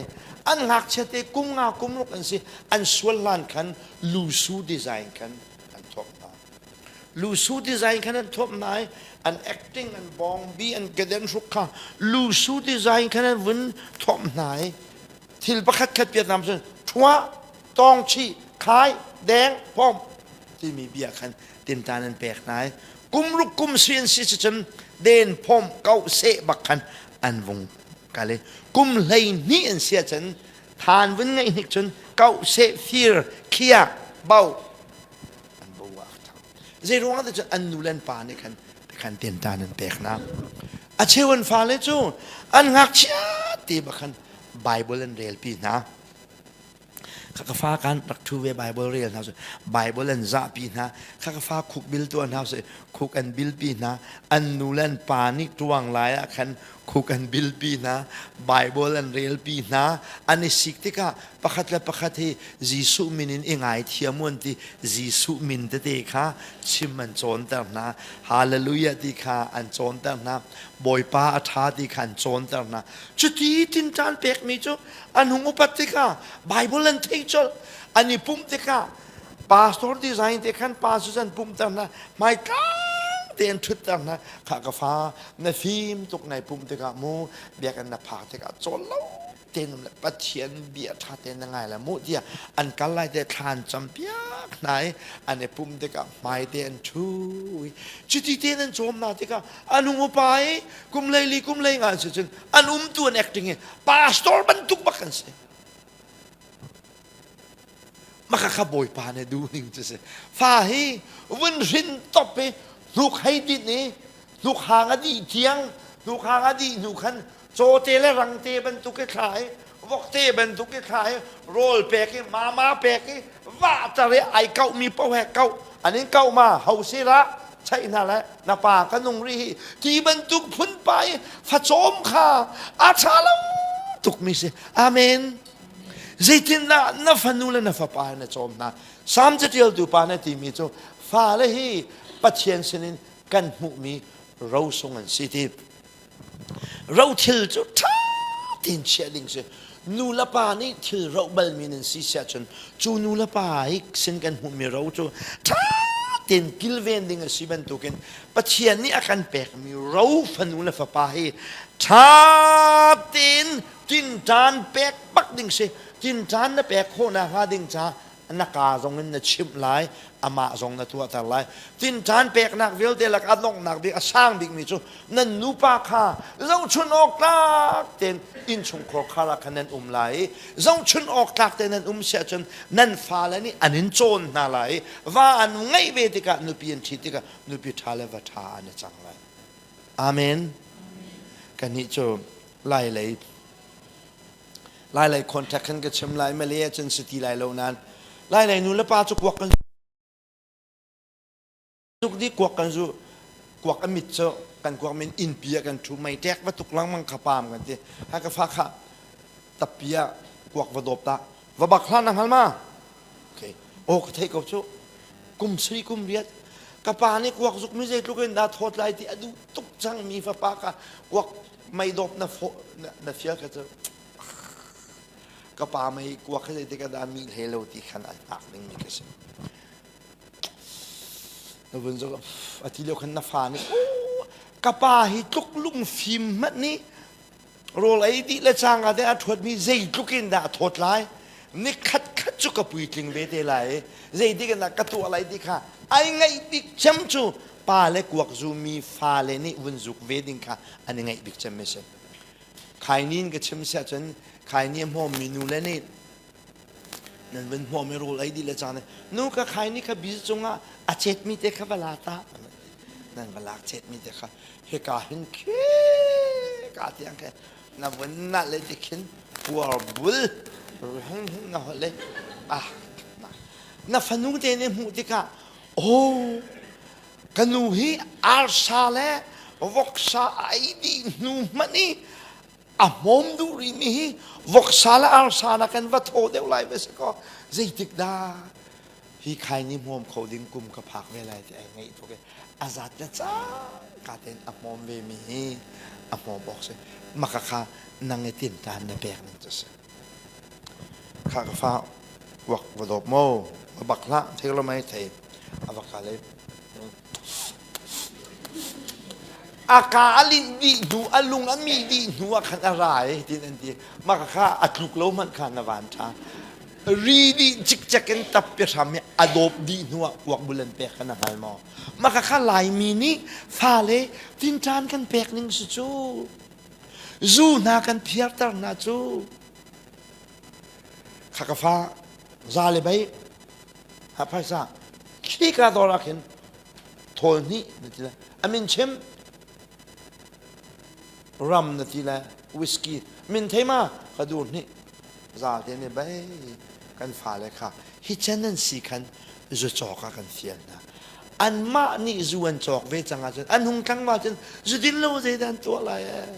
an ngakchia te kum nga kum ruk an si an sual hlan khan lusu design khan an thawk hna lusu design khan an thawk hna i an acting an bawng bi an keden hruk kha lusu design khan an vun thawm hna i thil pakhat khat piat nam cun thua tawng chi khai deng pom timi bia khan tintan an pek hna i kum ruk kum si an si cun den phom kau seh bak khan an vung kal i kum 12 an si ahcun than vun ngeih hnik cun kau seh fir khia bo an bo ah thang zei ruang ah cun an nu le an pa nih khan khan tintan an pek hna a cheu an fale cu an ngakchia te bak khan Bible an relpi hna Kha ka fa kan rak ṭhu ve Bible rel hna sih Bible an zahpi hna kha ka fa khuk bil tuah hna sih khuk an bilpi hna an nu le an pa nih ṭuang lai ah khan khuk an bilpi hna Bible an relpi hna an i sik tikah pakhat le pakhat hi Jesuh min in i ngaithiam u an ti Jesuh min tete kha chim an cawnter hna Hallelujah ti kha an cawnter hna Bawipa a ṭha ti kha an cawnter hna cuti tinṭan pekmi cu an hung upat tikah Bible an theih colh an i pumh tikah pastor design te khan pastor an pumhter hna hmaitlang te an ṭhutter hna kha ka fa na fim tuk nai pumh tikah mu biakinn na phak tikah cawl lo. Tein um le Pathian bia ṭha tein na ngai lai mu tiah an kal lai te thlan cam piak hna i an i pum tikah hmai te an ṭhu i cuti tein an cawm hna tikah an hung upa i kum leili kum lei nga an si cun an umtu an acting i pastor bantuk bak an si. Maka kha Bawipa nih duh ning cu si. Fa hi vun hrin top i hnuk hei din i hnuk hang a dih tiang hnuk hang a dih hnu khan cawte le rangte bantuk i thla i vokte bantuk i thla i rawl pek i mama pek i vahter i ai kauh mi paoh he kauh an in kauh ma ho si la chaih hna le na pa ka nung ri hi ti bantuk phunpa i facawm kha a ṭha lo tukmi si. Amen. Zeitindah na fanu le na fapa na cawm hna? Salm caṭialtu pa na timi cu fale hi Pathian sinin kan hmuhmi rosung an si ti. Rothil cu ṭha tein chiah ding si. Nu le pa nih thil roh balmi nan si siah cun cu nu le pa hi sin kan hmuhmi ro cu ṭha tein kilven ding a si bantukin Pathian nih a kan pekmi ro fanu le fapa hi ṭha tein Tinṭan pek bak ding si. Tinṭan na pek khawh nakhnga ding ca na kaa zong in na chimh lai, amah zong na tuahter lai. Tinṭan peknak vialte lak a donghnak bik, a sang bikmi cu nan nupa kha zohchun awk tlak tein innchungkhar khar ah khan nan um lai i zohchun awk tlak tein nan um si ahcun nan fale nih an in cawn hna lai i va an ngeih ve tikah nupi an ṭhit tikah nupi ṭha le va ṭha an i cang lai. Amen. Kannih cu Lailei Lailei contact khan ka chim lai Malay ahcun si ti lai lo nain Lailei nu le pa cu kuak kan zuk dih kuak kan zu kuak a mit cu kan kuak min innpi ah kan ṭhu mei ṭek va tuk lengmang kha paam kan ti ha ka fa kha tappi ah kuak va dawp ta va bak hlah na hngal ma Okay. Aw ka theih ko cu. Kum sari kum riat ka pa nih kuak zuk mi zeitluk in dah thawt lai ti a duh tuk cang mi fapa ka kuak mei dawp na fo na, na fial ka cu ka pa mei kuak kha zeitik ah dah mi hlei lo ti khan an hngak ding mi ka si. Na vun zok a ti lio khan na fa nih ka pa hi tluk lung fim hmanh nih rawl ei dih le cangka te a ṭhuatmi zeitluk in dah a thawt lai ni khat khat cu ka puitling ve te lai i zeitik in dah ka tuah lai ti kha ai ngaih bik cem cu pa le kuak zumi fale nih vun zuk ve ding kha an i ngaih bik cem mi si khaini in ka chim siah cun khaini a hmawmmi nu le nih nan vun hmawm i rawl ei dih le cang nu ka khaini kha biz cungah a cetmi te kha va la ta nan va lak cetmi te kha hika hin khi ka tiang khe na vun na le ti khin puar bul heng heng na holh le ah na fanu te nih hmuh tikah oh ka nu hi arsa le voksa ai dih hnu hmanh i a hmawm duh rihmi hi voksa le arsa na kan va thaw deuh lai va si kaw zeitik dah hi khaini hmawm kho ding kum ka phak ve lai ti ai ngaih tuk i a zat le cangka tein a hmawm ve mi hi a hmawm awk si maka kha nang i tintan na pek ning cu si kha ka fa wak va dawp mo va bak hlah thei lo mai thei a va ka le A ka a linh dih hnu, a lung a mih dih hnu ah khan a ra i tiin an ti. Mah kha a tluk lo hmanh kha na van ṭha. Ri dih cikcek in tappi hram i a dawp dih hnu ah kuak bul an pek kha na hngal maw? Mah kha Laimi nih fale tinṭan kan pek ning si cu. Zu hna kan phiarter hna cu. Kha ka fa za le bei ha phaisa khi ka dawr ah khin thawl hnih na ti lai a min chim ram na ti lai whisky min thei ma ka dur hnih za te ne bai kan fale kha hi chan an si khan zu cawk ah kan fial hna anmah nih zu an cawk ve cang ahcun an hung tlangval cun zu din lo zeidah an tuah lai eh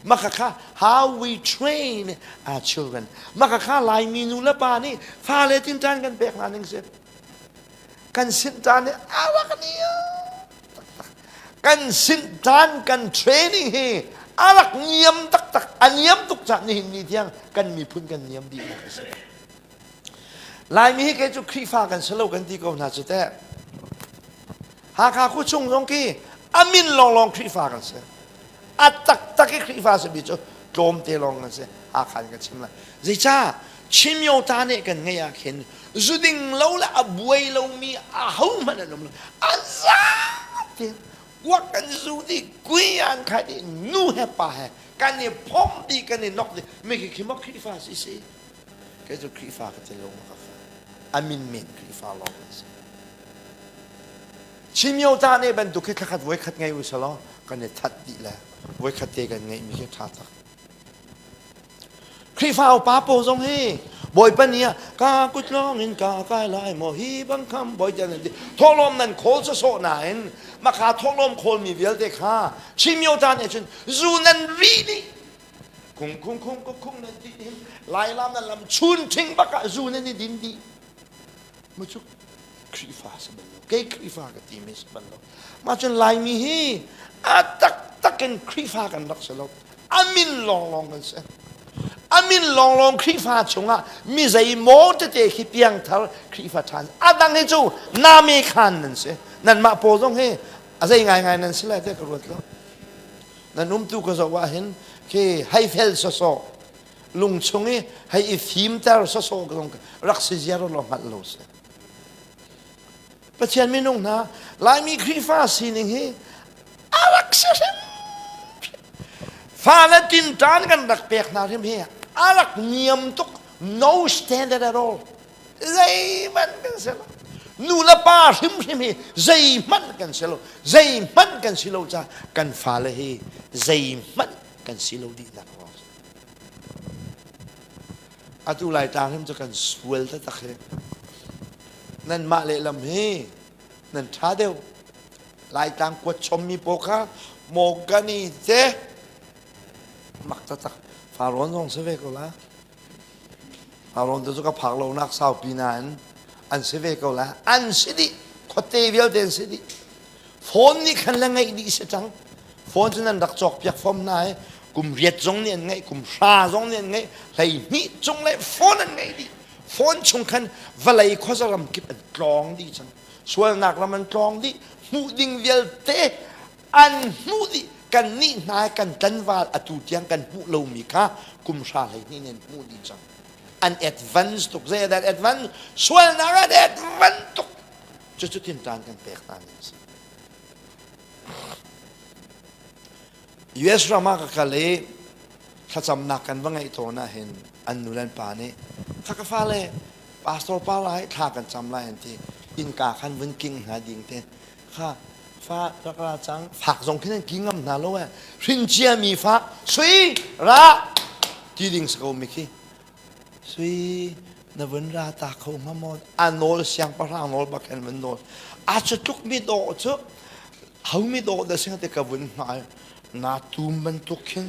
Maka kha how we train our children. Maka kha Laimi nu le pa nih fale tinṭan kan pek hna ning si. Kan sinṭan hi a rak niam taktak. Kan sinṭan kan training hi a rak niam taktak. A niam tuk cah nihin ni tiang kan miphun kan niam dih nak a si. Laimi hi kei cu Khrihfa kan si lo kan ti ko hna cu teh. Hakha khuachung zong khi a min lawnglawng Khrihfa kan si. A taktak i Khrihfa simi cu Tlawmte lawng kan si. Hakha in ka chim lai. Zeicah Chimyota nih kan ngeih ah khin zuding lo le a buai lomi ahohmanh an um lo. A zapi kuak kan zu dih, kui an khai dih, nu he pa he kan i phomh dih, kan i nok dih. Mi khi khi maw Khrihfa si si? Kei cu Khrihfa ka ti lo ma ka fa. A min men Khrihfa lawng an si. Chimyota nih bantuk khi thlakhat voikhat ngei u selaw kan i that dih le voikhat te kan ngeihmi khi ṭha tak. Khrihfa upa pawl zong hi Bawipa ni ah ka kut lawng in ka kai lai maw hi bang kham bawi tiang nan ti thawhlawm nan khawl sawsawh nain maka thawhlawm khawlmi vialte kha Chimyo ta nih cun zu nan ri dih khung khung khung kuk khung nan ti hin lailam nan lam chun ṭhing bak ah zu nan i din dih mu cu Khrihfa si bal lo kei Khrihfa ka timi si bal lo mah cun Laimi hi a taktak in Khrihfa kan rak si lo a min lawnglawng kan si a min lawnglawng Khrihfa chungah mi zeimaw tete khi piangthar Khrihfa ṭhan a dang hi cu name khan nan si nanmah pawl zong hi a zei ngaingai nan si lai te ka ruat lo nan umtu ka zoh ah hin khi hei fel sawsawh lung chung i hei i fimter sawsawh zong rak si ziar lo hngalh lo si Pathian minung hna Laimi Khrihfa sining hi a rak si hrim fale tinṭan kan rak pek hna hrim hi a rak niam tuk no standard at all zeihmanh kan si lo nu le pa hrimhrim hi zeihmanh kan si lo zeihmanh kan si lo ca kan fale hi zeihmanh kan si lo dihnak ruang Atu Laitlang hrim cu kan sual taktak hi. Nanmah lehlam hi nan ṭha deuh. Laitlang kuat chommi pawl kha mawgani te mak taktak. Farrawn zong si ve ko la. Farrawn te cu ka phak lonak saupi nain an si ve ko la. An si dih. Khuate vialte an si dih. Phone nih khan le ngeih dih si cang. Phone cu nan rak cawkpiak fom hna i kum riat zong nih an ngeih, kum hra zong nih an ngeih, 12 cung le phone an ngeih dih. Phone chung khan vawlei khuaza ram kip an tlawng dih cang. Sualnak ram an tlawng dih. Hmuh ding vialte an hmuh dih. Kan nih hna kan tlanval atu tiang kan hmuh lomi kha kum hra 12 nih an hmuh dih cang. An advance tuk. Zei ah dah an advance? Sualnak an advance tuk. Cucu tinṭan kan pek hna ning a si. US ram ah ka kal i thlacamnak kan va ngeih tawn ah hin an nu le an pa nih kha ka fale pastor pa lai thla kan cam lai an ti innka khan vun king hna ding te kha fa rak ra cang fak zong khin an king ngam hna lo eh hrin cia mi fa sui ra ti ding si ko mi khi Sui, na vun ra ta kho hnga maw? A nawl siangpahrang nawl bak khin vun nawl. A cu tluk mi dawh cu ho mi dawh dah sing te ka vun hnga na tum bantuk khin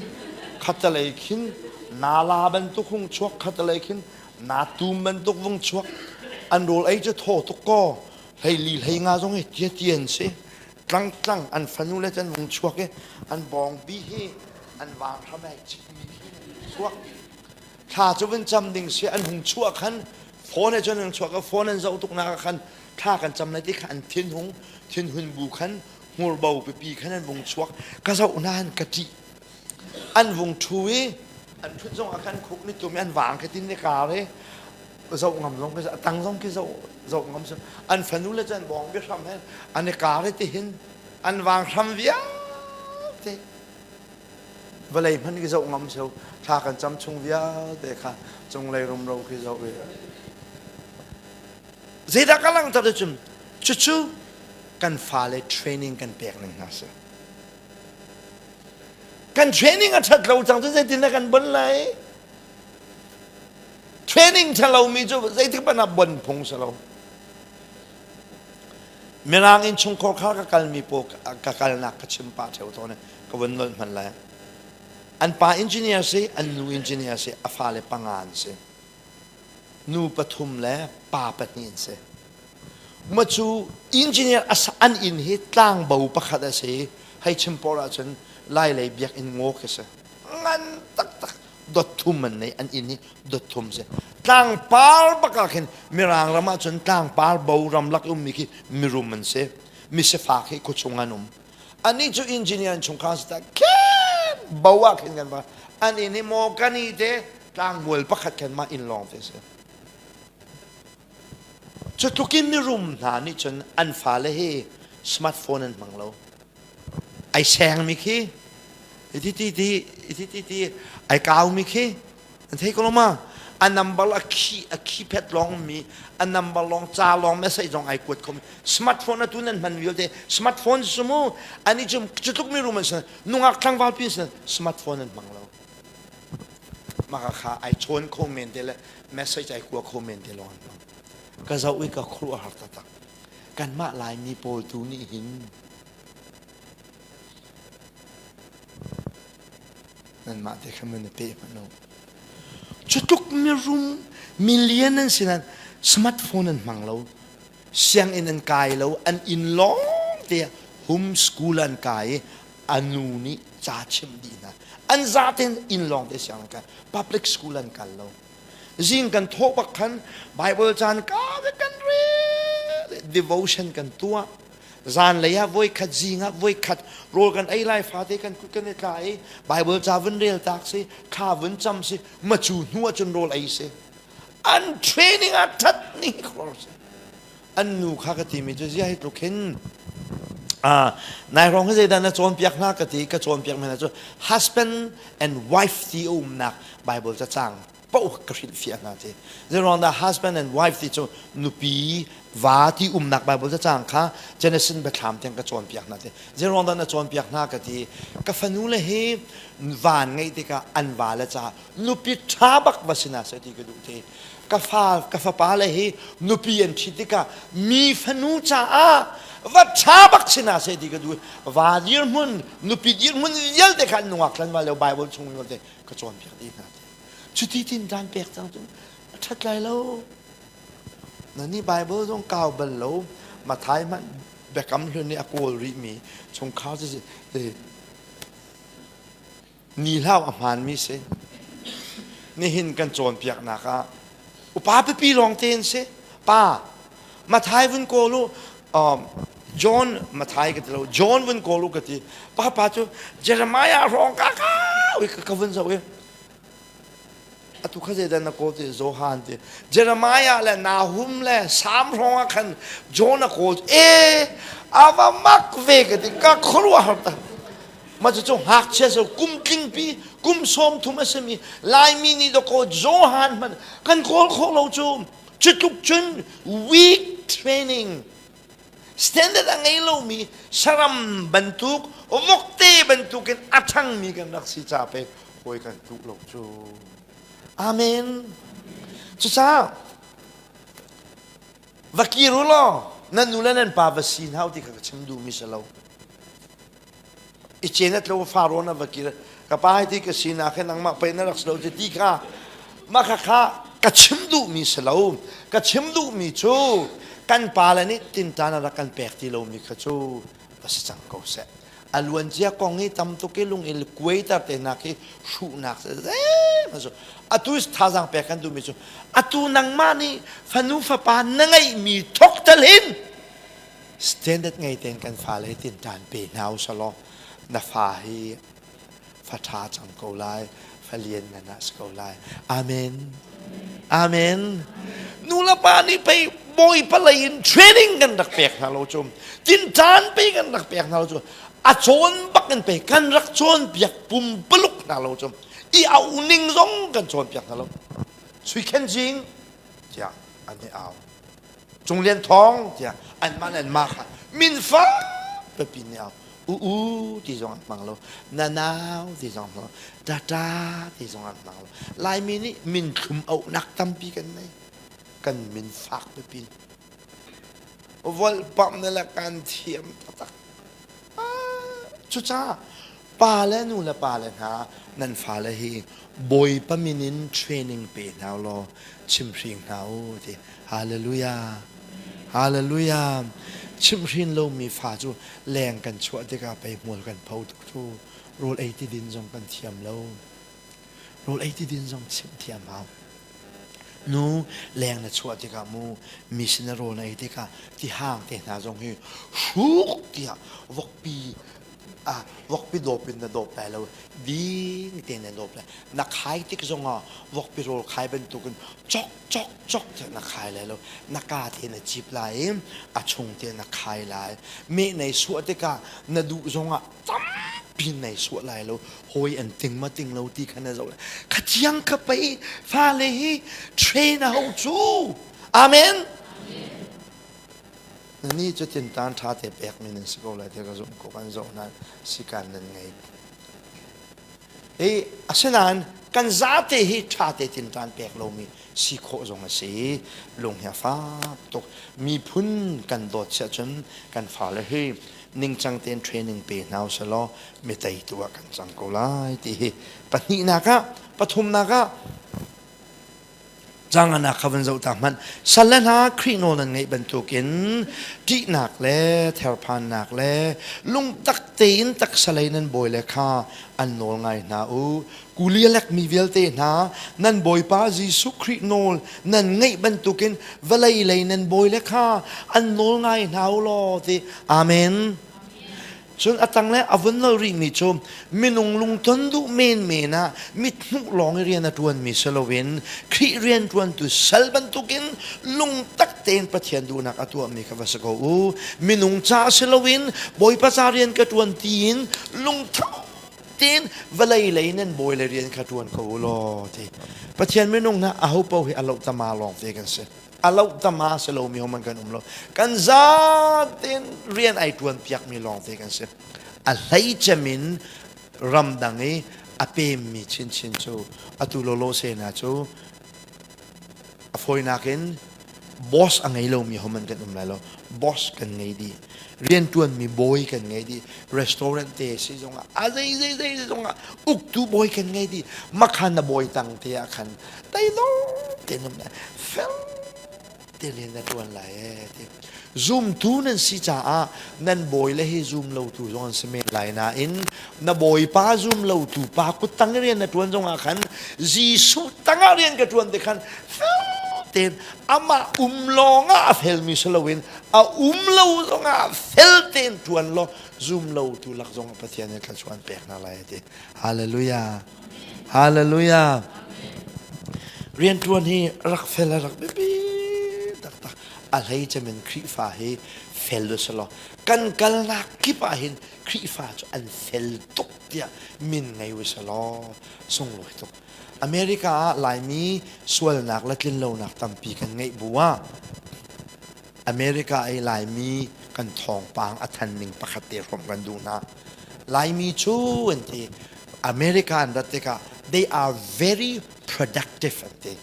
khatalei khin na la bantuk hung chuak khatalei khin na tum bantuk vung chuak an rawl ei cu thaw tuk ko hlei li hlei nga zong hi tia tian si tlang tlang an fanu le can vung chuak i an bawng bi hi an vang hram ai chik mi khi chuak Thla cu vun cam ding si an hung chuah khan phone he cun an chuak i phone an zoh tuk nak ah khan thla kan cam lai ti kha an thinhung thinhun bu khan hmurbo pipi khan an vung chuak ka zoh hna han ka ṭih an vung ṭhu i an ṭhut zong ah khan khuk ni tum i an vang khi tin ni kar i zoh ngam zong khi a tang zong khi zoh zoh ngam si an fanu le cu an bawng biahram he an i kar i tihin an vang hram vialte Vawlei hmanh khi zoh ngam seo thla kan cam chung vialte kha cunglei rumro khi zoh i zeidah ka langhter ti cun cucu kan fale training kan pek ning hna si kan training a ṭhat lo cang cu zeitin dah kan bon lai training ṭha lomi cu zeitik hmanh ah bon phung si lo Mirang innchungkhar kha ka kalmi pawl ka kalnak ka chim pah ṭheo tawn i ka vun nolh hmanh lai. An pa engineer si, an nu engineer si, a fale panga an si. Nu pathum le pa pahnih an si. Ma cu engineer an inn hi tlangbo pakhat a si. Hei chim por ahcun Lailei biakinn ngaw khi si. Ngan taktak dot thum an nei an inn hi dot thum si tlangpar bak ah khin mirang ram ah cun tlangpar bo ramlak ummi khi mirum an si misifak hi khuachung an um anih cu engineer an chungkhar si ta khen bo ah khin kan va. An inn hi Mawkani te tlangmual pakhat khan mah inn lawng te a si. Cu tluk in mirum hna nih cun an fale hi smartphone an hmang lo. Ai sengmi khi ti ti ti ti ti ti ai kaumi khi an thei ko lo ma? A number a khi a keypad lawng mi a number lawng ca lawng message zong ai kuat kho mi smartphone atu nan hman vialte smartphone su mu ani cu cu tluk mi rum an si nungak tlangval pi sin smartphone an hmang lo maka kha ai chawn kho men te le message ai kua kho men te lawng an hmang ka zoh i ka khuaruah har taktak kanmah Laimi pawl tu nih hin nanmah te khan nan i pe hmanh lo cutluk mirum million an si nain smartphone an hmang lo sianginn an kai lo an inn lawng te home school an kai i a nu nih ca chimh dih hna an zaten inn lawng te sianginn an kai public school an kal lo Zing kan thawh bak khan Bible caan ka kan rel devotion kan tuah zanlei ah voikhat zing ah voikhat rawl kan ei lai fate kan kut kan i tla i Bible ca vun rel tak si thla vun cam si macu hnu ah cun rawl ei si an training ah that ni khor si an nu kha ka timi cu zia hi tluk hin nai rong hi zeidah na cawnpiak hna ka ti ka cawnpiak mi hna cu husband and wife ti a umnak Bible cacang paoh ka hrilhfiah hna ti zeiruang dah husband and wife ti cu nupi va ti umnak Bible cacang kha Genesis biathlam tiang ka cawnpiak hna ti zeiruang dah na cawnpiak hna ka ti ka fanu le hi van ngeih tikah an va le caah nupi ṭha bak va si hna seh ti ka duh ti ka fa ka fapa le hi nupi an ṭhit tikah mi fanu caah va ṭha bak si hna seh ti ka duh va dirhmun nupi dirhmun vialte kha an nungak tlanval lio Bible chung vialte ka cawnpiak dih hna cuti tin caan pek cang cun a ṭhat lai lo na nih Bible zong kau bal lo Mathai hmanh biakam hlun nih a kawl rihmi chungkhar cu Ni hlau a hmaanmi si. Nihin kan cawnpiaknak ah upa pipi lawng te in si. Pa, Mathai vun kawl u, um, John Mathai ka ti lo, John vun kawl u ka ti. Pa pa cu Jeremiah hrawng ka ka ka vun zoh i atu kha zeidah na kawl ti Johan ti Jeremiah le Nahum le Sam hrawng ah khan John a kawl e ava mak ve ka ti ka khuaruahhar ta ma cu cu ngakchia so kum tlingpi kum 30 a simi Laimi nih dawkaw Johan hmanh kan kawl khawh lo cu cu tluk cun weak training standard a ngei lomi saram bantuk vokte bantukin a ṭhangmi kan rak si ca pek hawi kan tluh lo cu amen cucaah va kir u law nan nu le nan pa va si hna ti kha ka chim duhmi si lo i cen a tlo faro na va kir ka pa hi ti ka sinak he nangmah pei na rak si lo ti ti kha mah kha kha ka chim duhmi si lo ka chim duhmi cu kan pa le nih tintan a rak kan pek ti lomi kha cu va si cang ko seh a luancia kong hi tam tuk i lung i kuaiter te hna khi hruhnak zeihmanh atu thazaang pek kan duhmi cu atu nangmah nih fanu fapa na ngeihmi thok tal hin Standard ngei tein kan fale hi tinṭan pe hna u selaw na fa hi fa ṭha cang ko lai, fa lian ngan ah si ko lai. Amen. Amen. Nu le pa nih pei Bawipa lei in training kan rak pek hna lo cu, tinṭan pei kan rak pek hna lo cu, a cawn bak in pei kan rak cawnpiak pumpaluk hna lo cu, i auh ning zong kan cawnpiak hna lo. Sui Khen Jing tiah an i au. Cung Lian Thawng tiah anmah le anmah kha min fak pipi nih au u u ti zong an hmang lo na nau ti zong an hmang lo tata ti zong an hmang lo Laimi nih min thlum auhnak tampi kan nei kan min fak pipi volpam ne le kan thiam taktak cucaah pa le nu le pa le hna nan fale hi Bawipa min in training pe hna law chimhring hna u ti hallelujah hallelujah chimhrin lomi fa cu leng kan chuah tikah pei hmual kan pho tuk thu rawl ei ti din zong kan thiam lo rawl ei ti din zong chimh thiam hau nu leng na chuah tikah mu mi sin na rawl na ei tikah ti hang te hna zong hi hruk tiah vokpi. Ah, vokpi dawp in na dawp lai lo. Ding tein na dawp lai. Na khai tik zongah vokpi rawl khai bantukin chok chok chok te na khai lai lo. Na ka te na cip lai i a chung te na khai lai. Meh nei suah tikah na duh zongah tampi nei suah lai lo. Hawi an ting ma ting lo ti kha na zoh lai. Kha chiang kha pei fale hi train a ho cu. Amen. Na ni cu tintan ṭha te pekmi nan si ko lai ti ka zumh ko kan zoh hna sikan nan ngei. Hi asinain kan zate hi ṭha te tintan pek lomi si khawh zong a si. Lung hi a fak tuk. Miphun kan dawt siah cun kan fale hi ningcang tein training pe hna usih law mi teitu ah kan cang ko lai ti hi pahnihnak ah pathumnak ah Canganak kha van zoh ta hmanh. Sal le hna Khrih nawl nan ngeih bantukin ṭihnak le therphannak le lungtak tein taksa lei nan bawi le kha an nawl ngai hna u. Kuli a lekmi vialte hna nan Bawipa Jesuh Khrih nawl nan ngeih bantukin vawlei lei nan bawi le kha an nawl ngai hna u law ti. Amen. Cun a tang le a vun nolh rihmi cu minung lungton duh menmen ah mithmuh lawng i rian a ṭuanmi si loin Khrih rianṭuantu sal bantukin lungtak tein Pathian duhnak a tuahmi kha va si ko u. Minung ca si loin Bawipa ca rian ka ṭuan tiin lungtho tein vawlei lei nan bawi le rian kha ṭuan ko u law ti. Pathian minung hna aho paoh hi a lohtama lawng te kan si. A lohtama si lomi homan kan um lo. Kan zaten rian ai ṭuan piakmi lawngte kan si. A hleicem in ramdang i a pemmi chinchin cu atu lawlaw sena cu a fawinak in boss a ngei lomi homan kan um lai lo. Boss kan ngei dih. Rianṭuanmi bawi kan ngei dih. Restaurant te si zongah a zei zei zei zongah uktu bawi kan ngei dih. Makhan na bawi tang te ah khan teidor tein um lai fel tein rian na ṭuan lai ee ti zumtu nan si caah nan bawi le hi zum lotu zong an si men lai nain na bawipa zum lotu pa kut tang i rian na ṭuan zongah khan Jesuh tangah rian ka ṭuan te khan fel tein amah um lawngah a felmi si loin a um lo zongah fel tein ṭuan law zum lotu lak zongah Pathian nih thluachuah an pek hna lai ti hallelujah Hallelujah. Rianṭuan hi rak fel a rak biapi taktak. A hlei cemin Khrihfa hi fel u selaw kan kalnak kip ah hin Khrihfa cu an fel tuk tiah min ngei u selaw sunglawi tuk. America ah Laimi sualnak le tlinlonak tampi kan ngeih bu ah America i Laimi kan thawngpang a than ning pakhat te hrawmh kan duh hna. Laimi cu an ti America an rat tikah they are very productive an ti.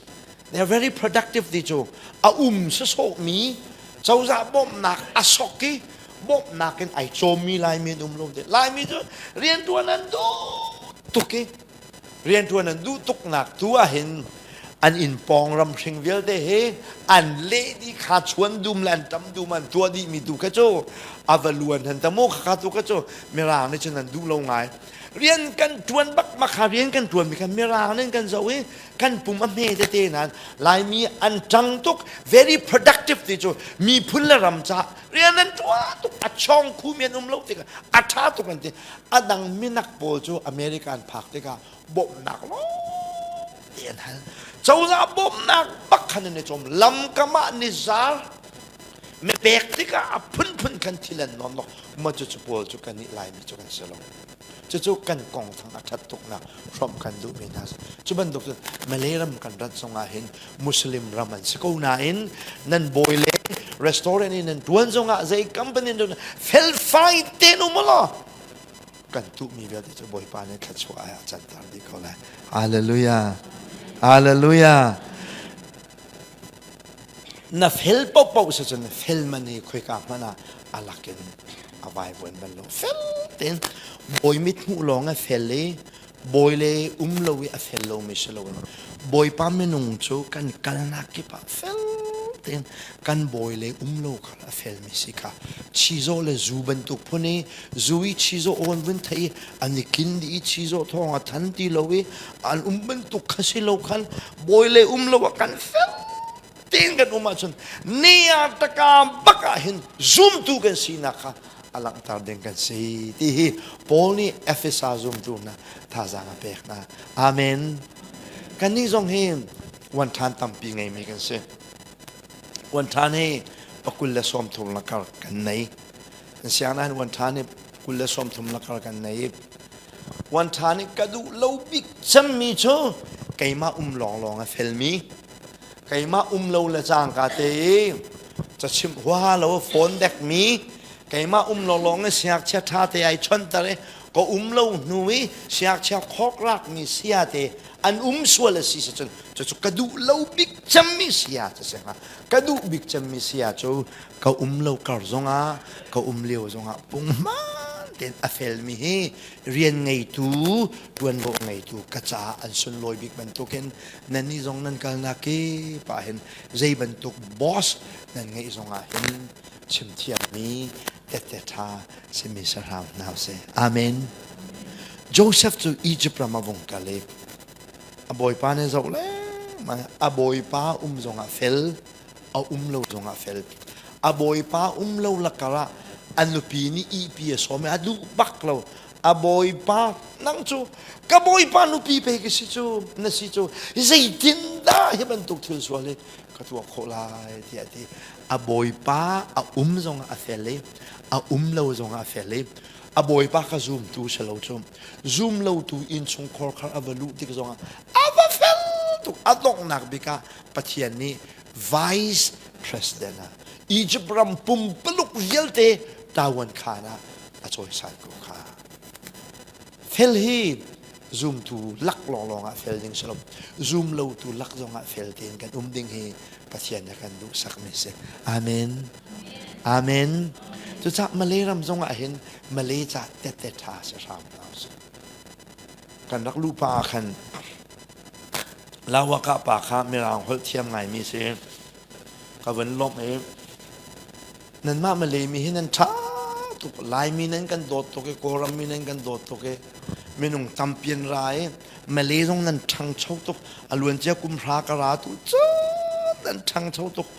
They are very productive ti cu a um sasawhmi cozah bawmhnak a sok i bawmhnak in ai cawmmi Laimi an um lo ti. Laimi cu riantuan an duh tuk i rianṭuan an duh tuknak tu ahhin an inn pawng ramhring vialte hi an leh dih kha chuan dum le an ṭam dum an tuah dihmi tu kha cu a va luan han ta mu kha tu kha cu mirang nih cun an duh lo ngai rian kan ṭuan bak ma kha rian kan ṭuan mi kha mirang nih kan zoh i kan pum a hme tete nain laimi an ṭang tuk very productive ti cu miphun le ram ca rian an ṭuan tuk a chawng khumi an um lo tikah a ṭha tuk an ti A dang minak pawl cu America an phak tikah bawmhnak lawngte an hal. Cozah bawmhnak bak khan an i cawm. Lamkam ah nizar mipek tikah a phunphun khan thil an nuam nok. Ma cucu pawl cu kan nih Laimi cu kan si lo. Cucu kan kong thang a ṭhat tuknak hrawmh kan duhmi hna cu bantuk cun Malay ram kan rat zongah hin Muslim ram an si ko nain nan bawi le restaurant in nan tuan zongah zei company nan felfai tein um law kan tuhmi vialte cu Bawipa nih thluachuah ah a canter dih ko lai. Hallelujah. Hallelujah. Na fel paohpaoh si cun fel man hi khoika hmanh ah a lakin a vaivuan bal lo. Fel tein bawi mit hmuh lawng a fel i bawi le um lo i a fel lomi si loin Bawipa minung cu kan kalnak kip ah fel tein kan bawi le um lo kha a felmi si kha chizaw le zu bantuk phun i zu i chizaw awn vun thei i an i kin dih i chizaw thawng a than ti lo i an um bantuk kha si lo khan bawi le um lo ah kan fel tein kan um ahcun ni ah taka bak ah hin zumtu kan sinak kha. a langhter ding kan si ti hi Paul nih Efesa zumtu hna thazaang a pek hna. Amen. Kannih zong hi uan ṭhan tampi ngeimi kan si. Uan ṭhan hi pakul le 30 lakar kan nei. Kan sianginn uan ṭhan hi 20 le 30 lakar kan nei. Uan ṭhan i ka duh lo bik cemmi cu keimah um lawnglawng a felmi keimah um lo le cangka te i cachimh huaha lo phone dekmi keimah um lawnglawng i siangngakchia ṭha te ai chonter i ka um lo hnu i siangngakchia khawkrakmi sia te an um sual a si cun cucu ka duh lo bik cemmi sia cu si hnga. Ka duh bik cemmi sia cu ka um lo kar zongah ka um lio zongah punghman tein a felmi hi rian ngeitu ṭuanvo ngeitu ka caah an sunlawi bik bantukin nannih zong nan kalnak kip ah hin zei bantuk boss nan ngeih zongah hin chim thiammi tette ṭha simi sahram hna usih. Amen. Joseph cu Egypt ram a vung kal i a bawipa nih zoh lengmang a bawipa um zongah fel a um lo zongah fel a bawipa um lo lakar ah a nupi nih ihpi a sawm i a duh bak lo a bawipa nang cu ka bawipa nupi pe ka si cu na si cu zeitin dah hi bantuk thil sual hi ka tuah khawh lai tiah a ti. A bawipa a um zongah a fel i a um lo zongah a fel i a bawipa ka zumtu si lo cu zum lotu innchungkhar khar a va luh tik zongah a va fel tuk. A donghnak bik ah Pathian nih vice president ah Egypt ram pumpaluk vialte Taiwan khan ah a cawisan ko kha. Fel hi zumtu lak lawnglawng ah fel ding si lo, zum lotu lak zongah fel tein kan um ding hi Pathian nih a kan duhsakmi si. Amen. Amen. Cucaah Malay ram zongah hin Malay ca tette ṭha si hram hna usih. Kan rak luh pah ah khan Lawaka pa kha Mirang holh thiam ngaimi si. Ka vun lawmh i nanmah Malay mi hi nan ṭha tuk. Laimi nan kan dawt tuk i Kawlram mi nan kan dawt tuk i minung tampi an ra i Malay zong nan ṭhangcho tuk. A luancia kum hra ka ra tu cu nan ṭhangcho tuk.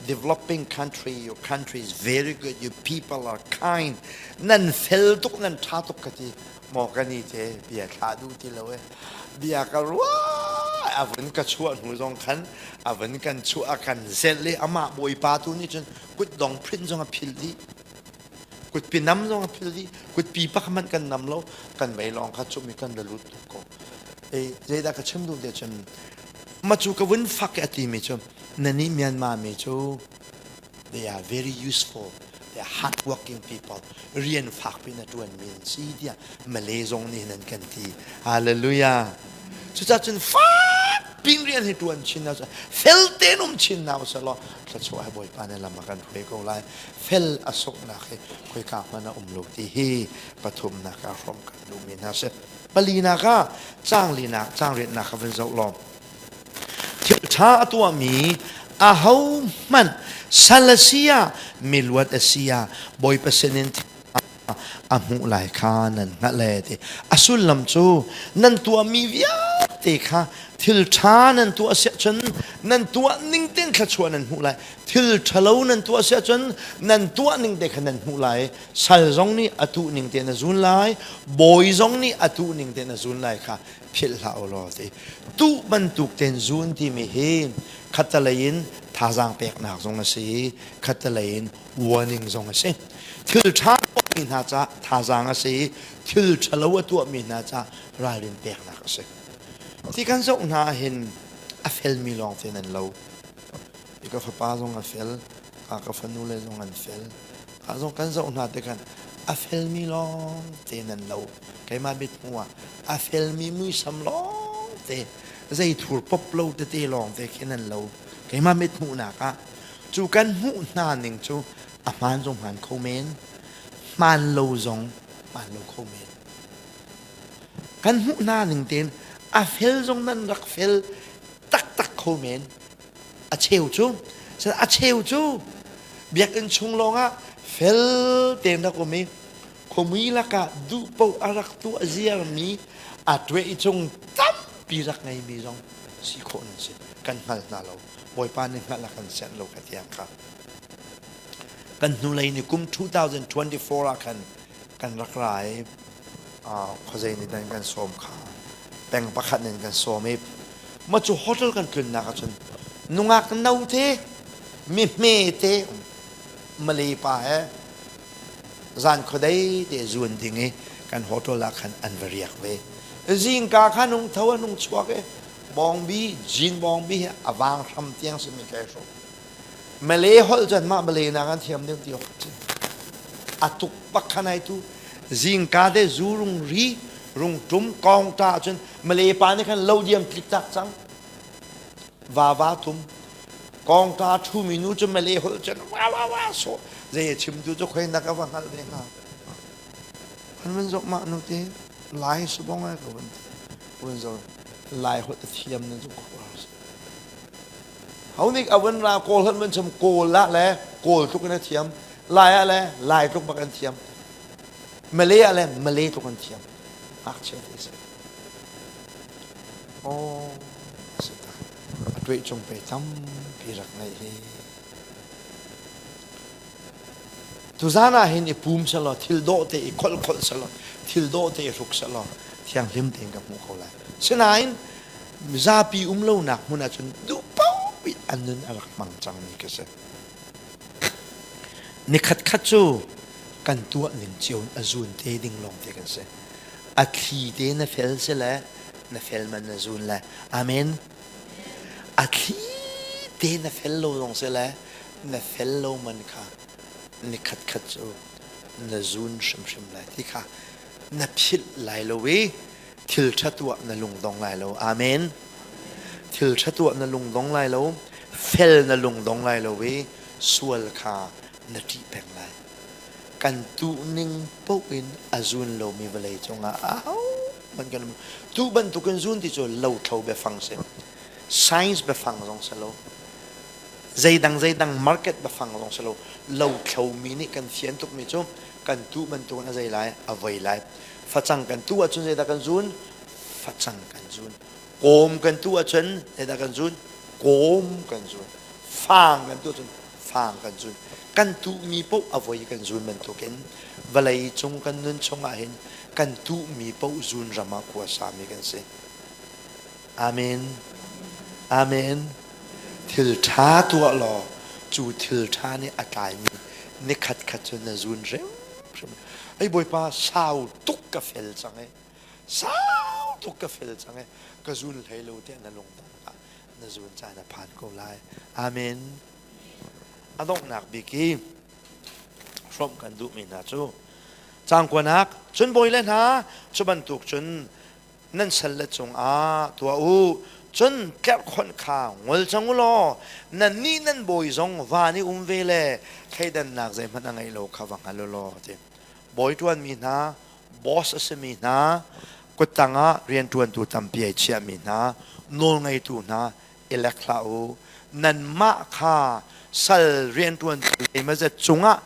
Developing country, your country is very good, your people are kind. Nan fel tuk, nan ṭha tuk ka ti. Maw ka ni te bia thlah duh ti lo e. Bia ka ruah a vun ka chuah hnu zong khan a vun kan chuah a kan zelh i amah bawipa tu nih cun kutdong print zong a philh dih. Kutpi nam zong a philh dih. Kutpi pakhat hmanh kan nam lo. Kan vei lawng kha cumi kan ra lut tuk ko. E zeidah ka chim duh te cun ma cu ka vun fak i a timi cu nani Myanmar mi cu they are very useful they are hardworking people rian fak pin a tuan mi an si tiah Malay zong nih nan kan ti. Hallelujah. Cucaah cun fak pin rian hi tuan chin na fel tein um chin na usalaw thluachuah hi Bawipa nih lam a kan hruai ko lai. Fel a sunghnak hi khoika hmanh a um lo ti hi pathumnak ah hrawm kan duhmi hna si. Palinak ah caang linak caang riatnak ka vun zoh law thil ṭha a tuahmi ahohmanh sal a si ah miluat a si ah Bawipa sinin a hmuh lai kha nan hngalh e ti. A sullam cu nan tuahmi vialte kha thil ṭha nan tuah si ahcun nan tuah ning tein thluachuah nan hmuh lai. Thil ṭhalo nan tuah si ahcun nan tuah ning te kha nan hmuh lai. Sal zong nih a tuh ning tein a zun lai, bawi zong nih a tuh ning tein a zun lai kha philh hlah u law ti. Tuh bantuk tein zun timi hi khattelei in thazaang peknak zong a si i khattelei in warning zong a si. Thil ṭha tuahmi hna caah thazaang a si i thil ṭhalo a tuahmi hna caah ralrin peknak a si. Ti kan zoh hna ahhin a felmi lawng te nan lo. I ka fapa zong a fel, ka ka fanu le zong an fel. Ka zong kan zoh hna tikhan a felmi lawng te nan lo. Keimah mithmuh ah a felmi muisam lawng te zei thur pop lo tete lawng te khi nan lo. Keimah mithmuhnak ah cu kan hmuh hna ning cu a hmaan zong hmaan kho men, hmaan lo zong hmaan lo kho men. Kan hmuh hna ning tein a fel zong nan rak fel taktak kho men. A cheu cu a cheu cu biakinn chung lawngah fel tein rak um i khuamui lakah duh paoh a rak tuah ziarmi a tuah cung tampi rak ngeimi zong si khawh nan si. Kan hngal hna lo. Bawipa nih hngalh a kan sianh lo ka tiang kha. Kan hnulei ni kum 2024 ah khan kan rak ra i khuazei nih dan kan sawm kha peng pakhat in kan sawm i ma cu hotel kan tlunnak ahcun nungak no te mi hme te Malay pa he zan khuadei te zuan ding i kan hotel ah khan an va riak ve. Zingka khan hung tho an hung chuak i bawngbi jean bawngbi hi a vang hram tiang simi kai hrawm. Malay holh cun mah Malay nak an thiam deuh ti awk ci. A tuk bak khan ai tu zingka te zu rung ri rung tum kong ta cun Malay pa nih khan lo diam tlik tak cang. Va va tum kong ta thu mi nu cu Malay holh cun wa wa wa so zei chim tu cu khoi na ka va hngal ve hnga. An van zok mah nu te lai subong ai ka van ti. Van zo lai holh a thiam na zu khua. Ho nih a vun ra Kawl holh man chim Kawl ah le Kawl tluk in a thiam, Lai ah le Lai tluk bak an thiam, Malay ah le Malay tluk an thiam. Ngakchia te si. Oh, si ta. A tuai cung pe tampi rak ngeih hi. Tuzan ah hin i pum selaw thil dawh te i kholh kholh selaw thil dawh te i hruk selaw thianghlim tein ka hmuh ko lai. Sinain zapi um lonak hmun ahcun duh paoh in an nun a rak hmang cangmi ka si. Nikhat khat cu kan tuah ning cio in a zun te ding lawng te kan si. A thli te na fel si le na fel man na zun le amen. A thli te na fel lo zong si le na fel lo man kha nikhat khat cu na zun hrimhrim lai ti kha na philh lai lo i thil ṭha tuah na lungdong lai lo. Amen. Thil ṭha tuah na lungdong lai lo, fel na lungdong lai lo i sual kha na ṭih peng lai. Kan tuhning paoh in a zun lomi vawlei cungah ahohmanh kan um. Tu bantukin zun ti cu lothlo biafang si. Science biafang zong si lo. Zeidang zeidang market biafang zong si lo. Lothlomi nih kan fian tukmi cu kan tuh bantukin a zei lai, a voi lai. Facang kan tuh ahcun zeidah kan zun? Facang kan zun. Kawm kan tuh ahcun zeidah kan zun? Kawm kan zun. Fang kan tuh ahcun fang kan zun. Kan tuhmi paoh a voi kan zun bantukin vawlei cung kan nun chungah hin kan tuhmi paoh zun ram ah khua sami kan si. Amen. Amen. Thil ṭha tuah law cu thil ṭha nih a tlaimi nikhat khat cu na zun hrimhrim. Ei Bawipa sau tuk ka fel cang e. Sau tuk ka fel cang e. Ka zun hlei lo tiah na lungdong ah na zun caan a phan ko lai. Amen. A donghnak bik hi hrawmh kan duhmi hna cu cangkuanak cun bawi le hna cu bantuk cun nan salle cungah tuah u cun tlerhkhonh kha ngol cang u law nannih nan bawi zong van i um ve le thleidannak zeihmanh a ngeih lo kha va hngal u law ti bawi ṭuanmi hna boss a simi hna kuttang ah rianṭuantu tampi ai chiahmi hna nawlngeitu hna i lek hlah u. Nanmah kha sal rianṭuantu zeimawzat cungah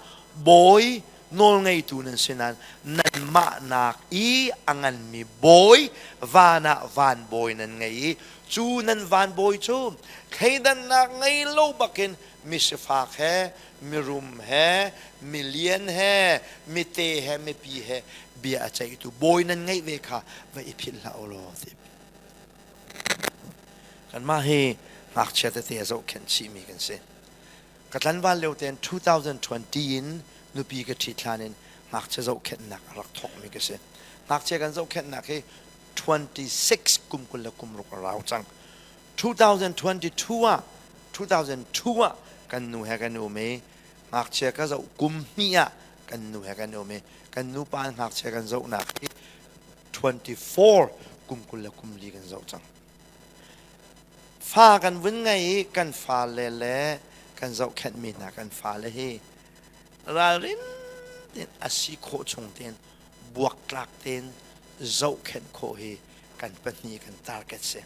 bawi nawlngeitu nan si nain nanmah nak i a nganmi bawi van ah van bawi nan ngei i cu nan van bawi cu thleidannak ngei lo bakin misifak he mirum he milian he mite he mipi he bia a ceihtu bawi nan ngeih ve kha va i philh hlah u law ti Kanmah hi ngakchia tete a zohkhenh chihmi kan si. Ka tlanval lio tein 2020 in nupi ka ṭhit hlan in ngakchia zohkhenhnak a rak thawkmi ka si. Ngakchia kan zohkhenhnak hi 26 kum 20 le kum ruk a rau cang. 2022 ah 2002 ah kan nu he kan um i ngakchia ka zoh kum hnih ah kan nu he kan um i kan nupa ngakchia kan zohnak hi 24 kum 20 le kum li kan zoh cang. Fa kan vun ngei i kan fale le kan zohkhenhmi hna kan fale hi ralrin tein a si khawh chung tein buaktlak tein zohkhenh khawh hi kan pahnih kan target si.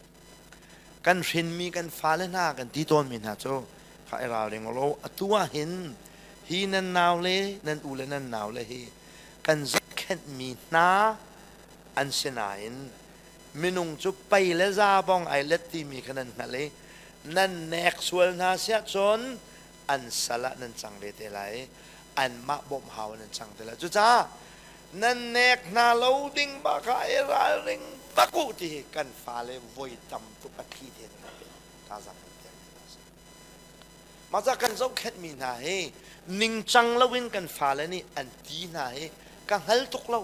Kan hrinmi kan fale hna kan ti tawnmi hna cu kha i ralring law atu ah hin hi nan nau le nan u le nan nau le hi kan zohkhenhmi hna an si nain minung cu pei le za bong ai let timi kha nan hngalh i nan nek sual hna siah cun an sal ah nan cang ve te lai. Anmah bawmh hau in an cang ti lai. Cucaah nan nek hna lo ding bak ah i ralring bak u ti hi kan fale voi tam tuk a thli tein kan pek thazaang kan pek mi hna a si. Mah ca kan zohkhenhmi hna hi ningcang loin kan fale nih an ti hna hi ka hngal tuk lo.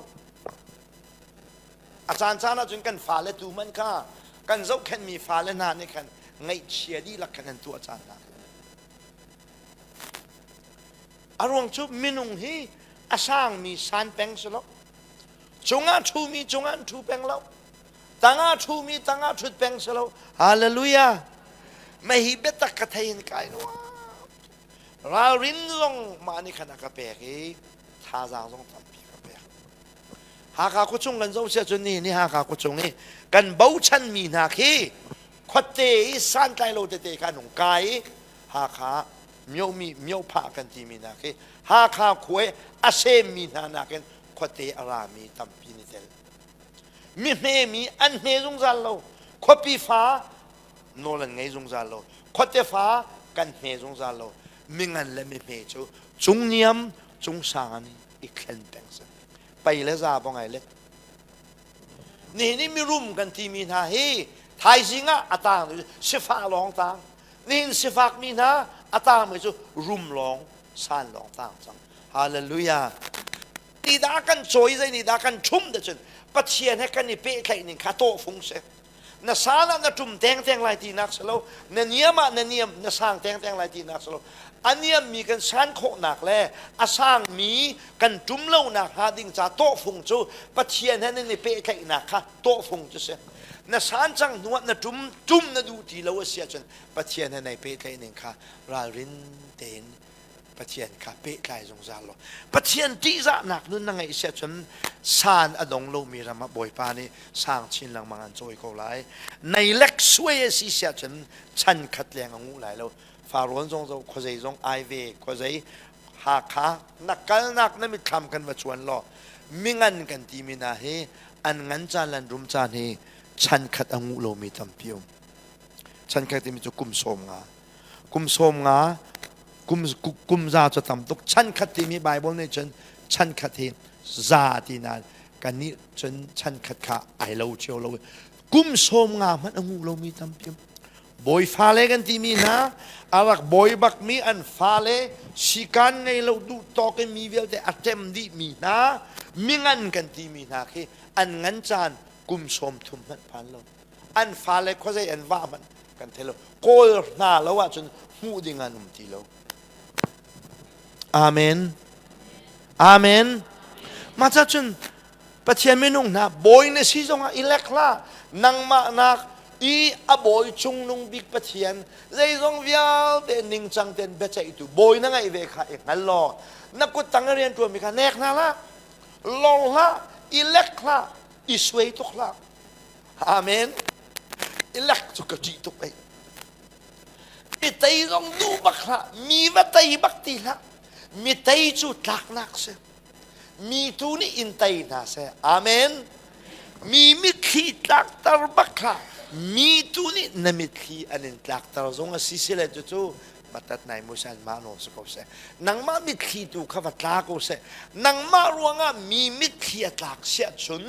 A caancaan ahcun kan fale tu hmanh kha kan zohkhenhmi fale hna nih khan ngaihchia dihlak khan an tuah caan hna. A ruang cu minung hi a sangmi san peng si lo. Cungah ṭhumi cungah an ṭhu peng lo. Tangah ṭhumi tangah ṭhut peng si lo. Hallelujah. Mah hi biatak ka thei in kai nuam. Ralrin zong mah nih khan a ka pek i thazaang zong tampi ka pek. Hakha khuachung kan zoh siah cun nihin ni Hakha khuachung i kan bochanmi hna khi khuate i santlai lo tete kha an hung kai i Hakha miomi miophah kan timi hna khi Hakha khua i a semmi hna nakin khuate a rami tampi ni tel. Mi hmemi an hme zungzal lo. Khuapi fa nawl an ngei zungzal lo. Khuate fa kan hme zungzal lo. Mingan le mihme cu cungniam cungsang an i thlen peng si. Pei le za bong ai let. Nihin i mirum kan timi hna hi thaizing ah a tang sifah lawng tang. Nihin sifak mi hna a tangmi cu rum lawng san lawng tang cang. Hallelujah. Ni dah kan cawi zei ni dah kan ṭhum da cun Pathian he kan i pehtlaih ning kha tawhfung si. Na san ah na ṭum tengteng lai tinak si lo, na niam ah na niam na sang tengteng lai tinak si lo. A niammi kan san khawhnak le a sangmi kan ṭum lonak hnga ding ca tawhfung cu Pathian he nan i pehtlaihnak kha tawhfung cu si. Na san cang hnu ah na ṭum ṭum na duh ti lo a si ahcun Pathian he nai pehtlaih ning kha ralrin tein Pathian kha pehtlai zungzal law Pathian ṭihzahnak nun na ngeih si ahcun san a dong lomi ram ah Bawipa nih sang chin lengmang an cawi ko lai. Nei lek suai a si si ahcun chan khat leng a nguh lai lo. Farrawn zong zo khuazei zong ai ve khuazei Hakha na kalnak na mitthlam kan va cuan law mingan kan timi hna hi an ngan caan le an rum caan hi chan khat a nguh lomi tampi um. Chan khat timi cu kum 50. Kum 50 kum kum za cu tam tuk chan khat timi Bible nih cun chan khat hi za ti nain kannih cun chan khat kha ai lo cio lo kum 50 hmanh a ngu lomi tampi bawi fale kan timi hna a rak bawi bakmi an fale sikan ngei lo duh tawk in mi vialte a ṭem dihmi hna mingan kan timi hna khi an ngan caan kum 30 hmanh phan lo an fale khuazei an vah hmanh kan thei lo kawl hna lo ahcun hmuh ding an um ti lo amen amen mah ca cun Pathian minung hna bawi na si zongah i lek hlah nangmah nak i a bawi cungnung bik Pathian zeizong vialte ningcang ten biaceihtu bawi na ngeih ve kha i hngal law na kut tang i rian ṭuanmi kha nek hna hlah lor hlah i lek hlah i suai tuk hlah Amen. I lek cu ka ṭih tuk ei. Mi tei zong duh bak hlah. Mi va tei bak ti hlah. Mi tei cu tlaknak si. Mi tu nih in tei hna seh. Amen. Mi mitthli tlakter bak hlah. Mi tu nih na mitthli an in tlakter zong a si sile cucu matat nai musan ma nawl si ko seh. Nangmah mitthli tu kha va tla ko seh. Nangmah ruangah mi mitthli a tlak siah cun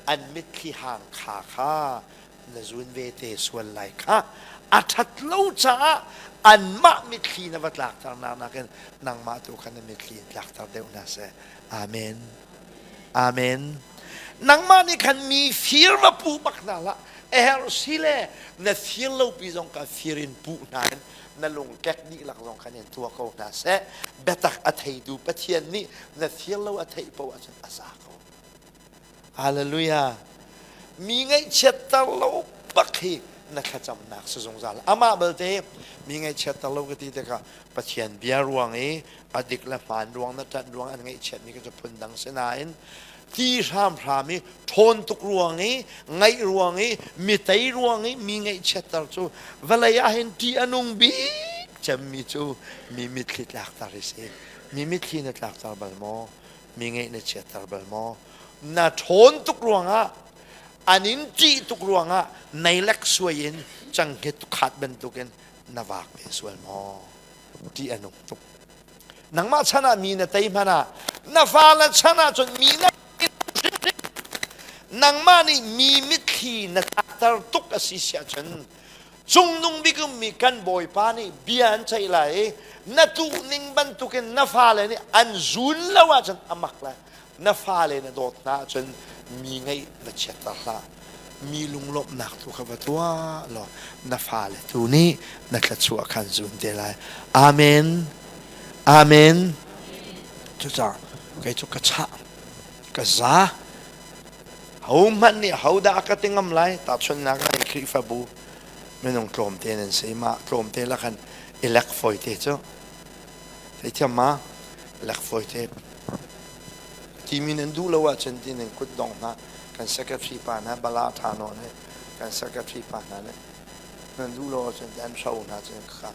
an mitthli hang kha kha na zun ve te sual lai kha a ṭhat lo caah anmah mitthli na va tlakter nak nakin nangmah tu kha na mitthli in tlakter deuh hna seh. Amen. Amen. Nangmah nih khan mi fir va puh bak hna hlah. A herh si le na fir lo pi zong ka fir in puh hna in na lung kek dihlak zong khan in tuah ko hna seh. Biatak a theitu Pathian nih na fir lo a theih paoh ahcun a za ko. Hallelujah. Mi ngaihchiatter lo bak hi na thlacamnak si zungzal. Amah belte mi ngaihchiatter lo ka ti tikah Pathian bia ruang i a dik le hmaan ruang na ṭanh ruang an ngaihchiatmi ka cu phundang si nain ti hramhram i ṭhawn tuk ruang i ngaih ruang i mi tei ruang i mi ngaihchiatter cu vawlei ah hin ṭih a nung bik cemmi cu mi mitthli tlakter hi si. Mi mitthli na tlakter bal maw? Mi ngeih na chiatter bal maw? Na ṭhawn tuk ruangah an in ṭih tuk ruangah neilek suai in canghnget khat bantukin na vak ve sual maw? Ṭih a nung tuk. Nangmah chan ah mi na tei hmanh ah na fale chan ah cun mi na nangmah nih mi mitthli na tlakter tuk a si siah cun cungnung bik ummi kan Bawipa nih bia an ceih lai i na tuhning bantukin na fale nih an zun lo ahcun a mak lai. Na fale na dawt hna ahcun mi ngaih va chiatter hlah. Mi lunglawmhnak tu kha va tuah law na fale tu nih na thluachuah khan zun te lai. Amen. Amen. Cucaah kei cu ka chah, ka za. Hohmanh nih hodah a ka ti ngam lai? Tahchunhnak ah Khrihfabu minung tlawmte nan si. Mah tlawmte lakhan i lek fawite cu. Theithiam ma? Lek fawite. Timi nan duh lo ahcun ti nan kut dong hna. Kan secretary pa hna, Bala Tha Naw nih kan secretary pa hna nih nan duh lo ahcun ti an hro hna cun kha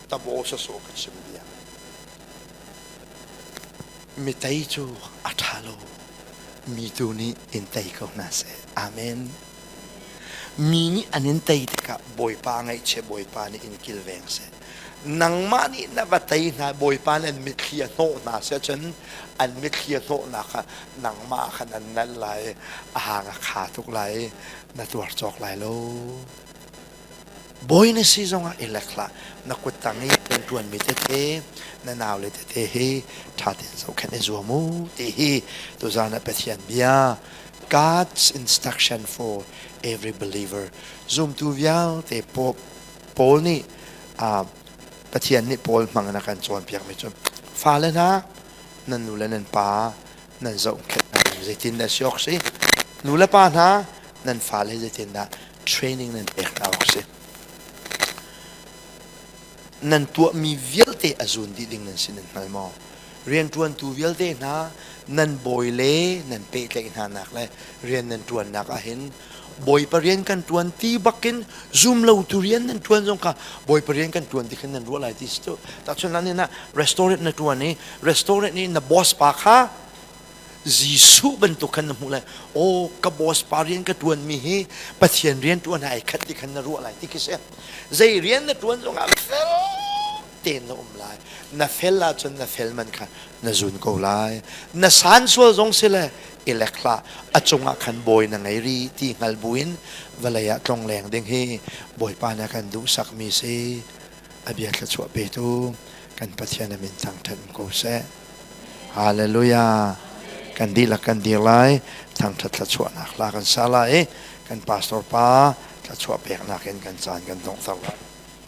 tabo sawsawh ka chim bia. Mi tei cu a ṭha lo. Mi tu nih in tei ko hna seh. Amen. Mi nih an in tei tikah Bawipa ngaihchia Bawipa nih in kilveng seh. Nangmah nih na va tei hna Bawipa nih an mitthli a hnawh hna seh cun an mitthli a hnawhnak kha nangmah khan an nalh lai, a hang a kha tuk lai, na tuar cawk lai lo. Bawi na si zongah i lek hlah. Na kuttang i rianṭuanmi tete, na naule tete hi ṭha tein zohkhenh i zuam u ti hi tuzaan ah Pathian bia God's instruction for every believer zumtu vialte Paul nih Pathian nih Paul hmang in a kan cawnpiakmi cu fale hna nan nu le nan pa nan zohkhenh hna zeitindah si awk si nu le pa hna nan fale zeitindah training nan pek hna awk si. Nan tuahmi vialte a zun dih ding nan si nan hngal maw? Rianṭuantu vialte hna nan bawi le nan pehtlaih hna nak le rian nan ṭuannak ahhin Bawipa rian kan ṭuan ti bakin zum lotu rian nan ṭuan zong kha Bawipa rian kan ṭuan ti khan nan ruah lai ti si cu. Tahchunhnak nih na restaurant na ṭuan i restaurant i na boss pa kha Jesuh bantuk khan na hmuh lai. Aw ka boss pa rian ka ṭuanmi hi Pathian rian ṭuan ai khat ti khan na ruah lai ti khi si. Zei rian na ṭuan zongah fel tein na um lai. Na fel ahcun na fel man kha na zun ko lai. Na san sual zong si le i lek hlah. A cungah khan bawi na ngei ri ti hngal buin vawlei ah tlongleng ding hi Bawipa nih a kan duhsakmi si. A bia thluachuah petu kan Pathian a min thangṭhat um ko seh. Hallelujah. Kan dihlak kan dir lai. Thangṭhat thluachuahnak hla kan sa lai i kan pastor pa thluachuah peknak in kan caan kan donghter lai.